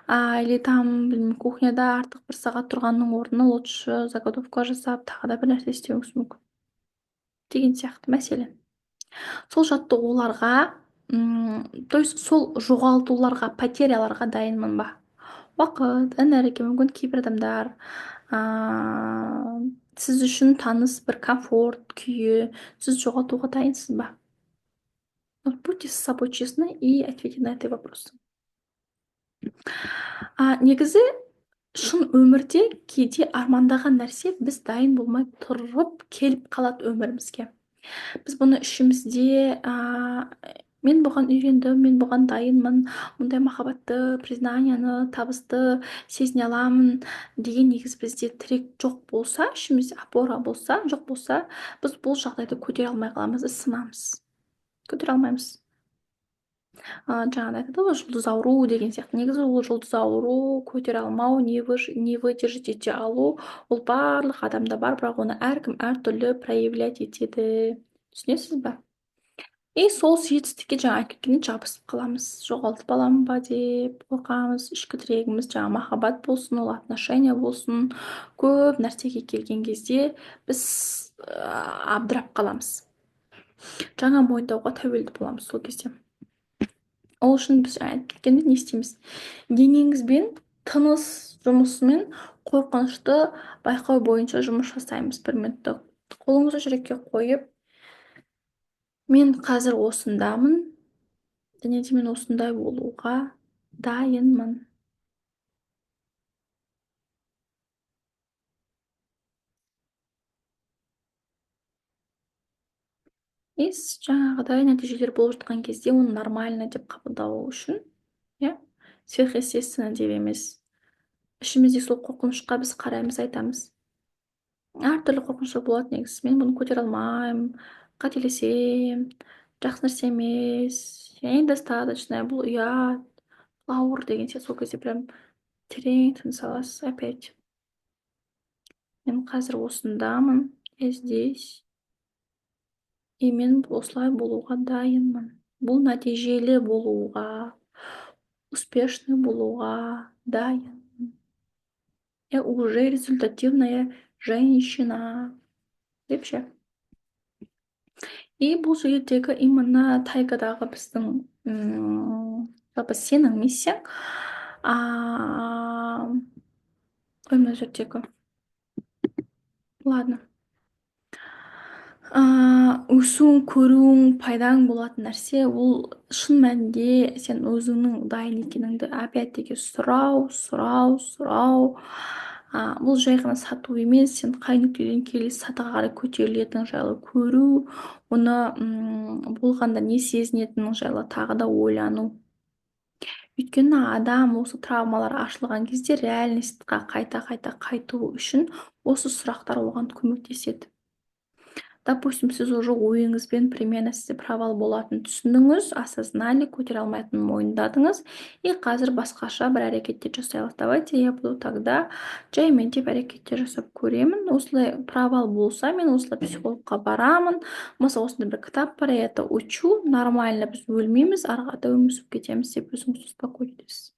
Или там, білмеймін, кухняда артық бір сағат тұрғанның орнына лучше заготовка жасап, тағы да бір нәрсе істеуіңіз мүмкін. Деген сияқты мәселен. Сол жаттығуларға, то есть сол жоғалтуларға, потеряларға дайынмын ба? Уақыт, энергия, мүмкін кейбір адамдар, сіз үшін таныс бір комфорт күйі, сіз жоғалтуға дайынсыз ба? Вот будьте с собой честны и ответьте на эти вопросы. Негізі Шын өмірде кейде армандаған нәрсе біз дайын болмай тұрып келіп қалады өмірімізге. Біз бұны ішімізде мен бұған үйрендім, мен бұған дайынмын, мұндай махаббатты, признанияны, табысты сезіне аламын деген негіз бізде тірек жоқ болса, ішімізде опора болса, жоқ болса, біз бұл жағдайды көтере алмай қаламыз да сынамыз. Көтере алмаймыз. Жаңағыдай айтады ғой, жұлдыз ауру деген сияқты. Негізі ол жұлдыз ауру, көтере алмау, не выдержать ете алу, ол барлық адамда бар, бірақ оны әркім әртүрлі проявлять етеді. Түсінесіз ба? И сол жетістікке жаңа айтып кеткендей жабысып қаламыз, жоғалтып аламын ба деп қорқамыз. Ішкі тірегіміз жаңа махаббат болсын, ол отношения болсын, көп нәрсеге келген кезде біз абдырап қаламыз. Жаңа мойындауға тәуелді боламыз сол кезде. Ол үшін біз жаңа айтып кеткендей не істейміз? Денеңізбен тыныс жұмысымен қорқынышты байқау бойынша жұмыс жасаймыз. Бір минутта қолыңызды жүрекке қойып, мен қазір осындамын, және де мен осындай болуға дайынмын. И жаңағыдай нәтижелер болып жатқан кезде оны нормально деп қабылдау үшін, иә, сверхъестественно деп емес. Ішімізде сол қорқынышқа біз қараймыз, айтамыз. Әртүрлі қорқыныштар болады негізі. Мен бұны көтере алмаймын, қателесем, жақсы нәрсе емес, я недостаточная, бұл ұят, бұл ауыр деген сияқты. Сол кезде прям терең тыныс аласыз опять. Мен қазір осындамын, я здесь. И мен осылай болуға дайынмын. Бұл нәтижелі болуға, успешный болуға дайынмын. Я уже результативная женщина. Деп ше. И бұл жердегі именно тайгадағы біздің, жалпы сенің миссияң, ой, мына жердегі. Ладно. Өсуің, көруің, пайдаң болатын нәрсе, ол шын мәнінде сен өзіңнің дайын екеніңді опять-таки сұрау, сұрау, сұрау. Бұл жай ғана сату емес, сен қай нүктеден келесі сатыға қарай көтерілетінің жайлы көру, оны болғанда не сезінетінің жайлы тағы да ойлану. Өйткені адам осы травмалар ашылған кезде реальностьқа қайта-қайта қайту үшін осы сұрақтар оған көмектеседі. Допустим, сіз уже ойыңызбен примерно сізде провал болатынын түсіндіңіз, осознали, көтере алмайтынын мойындадыңыз, и қазір басқаша бір әрекеттер жасай аласыз. Давайте я буду тогда жаймен деп әрекеттер жасап көремін. Осылай провал болса, мен осылай психологқа барамын. Мысалы, осындай бір кітап бар, я это учу, нормально, біз өлмейміз, ары қарата өмір сүріп кетеміз деп өзіңізді успокоить етесіз.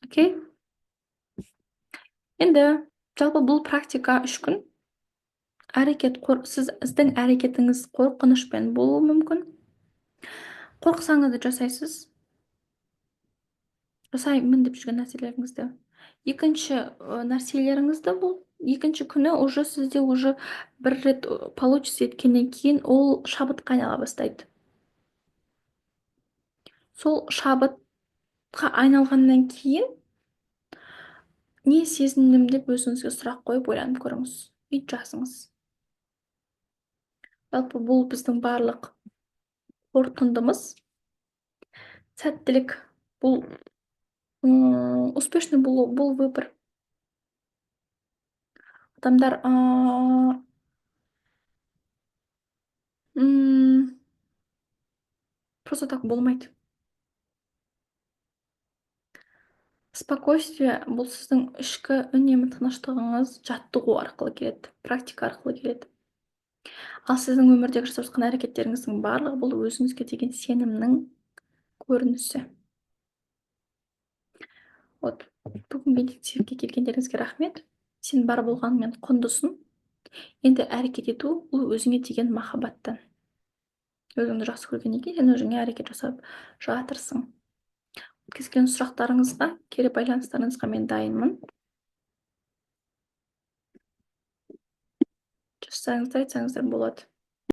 Окей? Енді жалпы бұл практика 3 күн. Әрекет, сіздің әрекетіңіз қорқынышпен болуы мүмкін. Қорықсаңыз да жасайсыз. Жасаймын деп жүрген нәрселеріңізді. Екінші нәрселеріңізді бұл екінші күні уже сізде уже бір рет получится еткеннен кейін ол шабытқа айнала бастайды. Сол шабытқа айналғаннан кейін не сезіндім деп өзіңізге сұрақ қойып ойланып көріңіз. И жазыңыз. Жалпы бұл біздің барлық қорытындымыз. Сәттілік бұл, успешный болу, бұл выбор. Адамдар, просто так болмайды. Спокойствие бұл сіздің ішкі үнемі тыныштығыңыз жаттығу арқылы келеді, практика арқылы келеді. Ал сіздің өмірдегі жасап жатқан әрекеттеріңіздің барлығы бұл өзіңізге деген сенімнің көрінісі. Вот. Бүгінгі интенсивке келгендеріңізге рахмет. Сен бар болғаныңмен құндысың. Енді әрекет ету бұл өзіңе деген махаббаттан. Өзіңді жақсы көргеннен кейін сен өзіңе әрекет жасап жатырсың. Кез келген сұрақтарыңызға, кері байланыстарыңызға мен дайынмын. Жазсаңыздар, айтсаңыздар болады.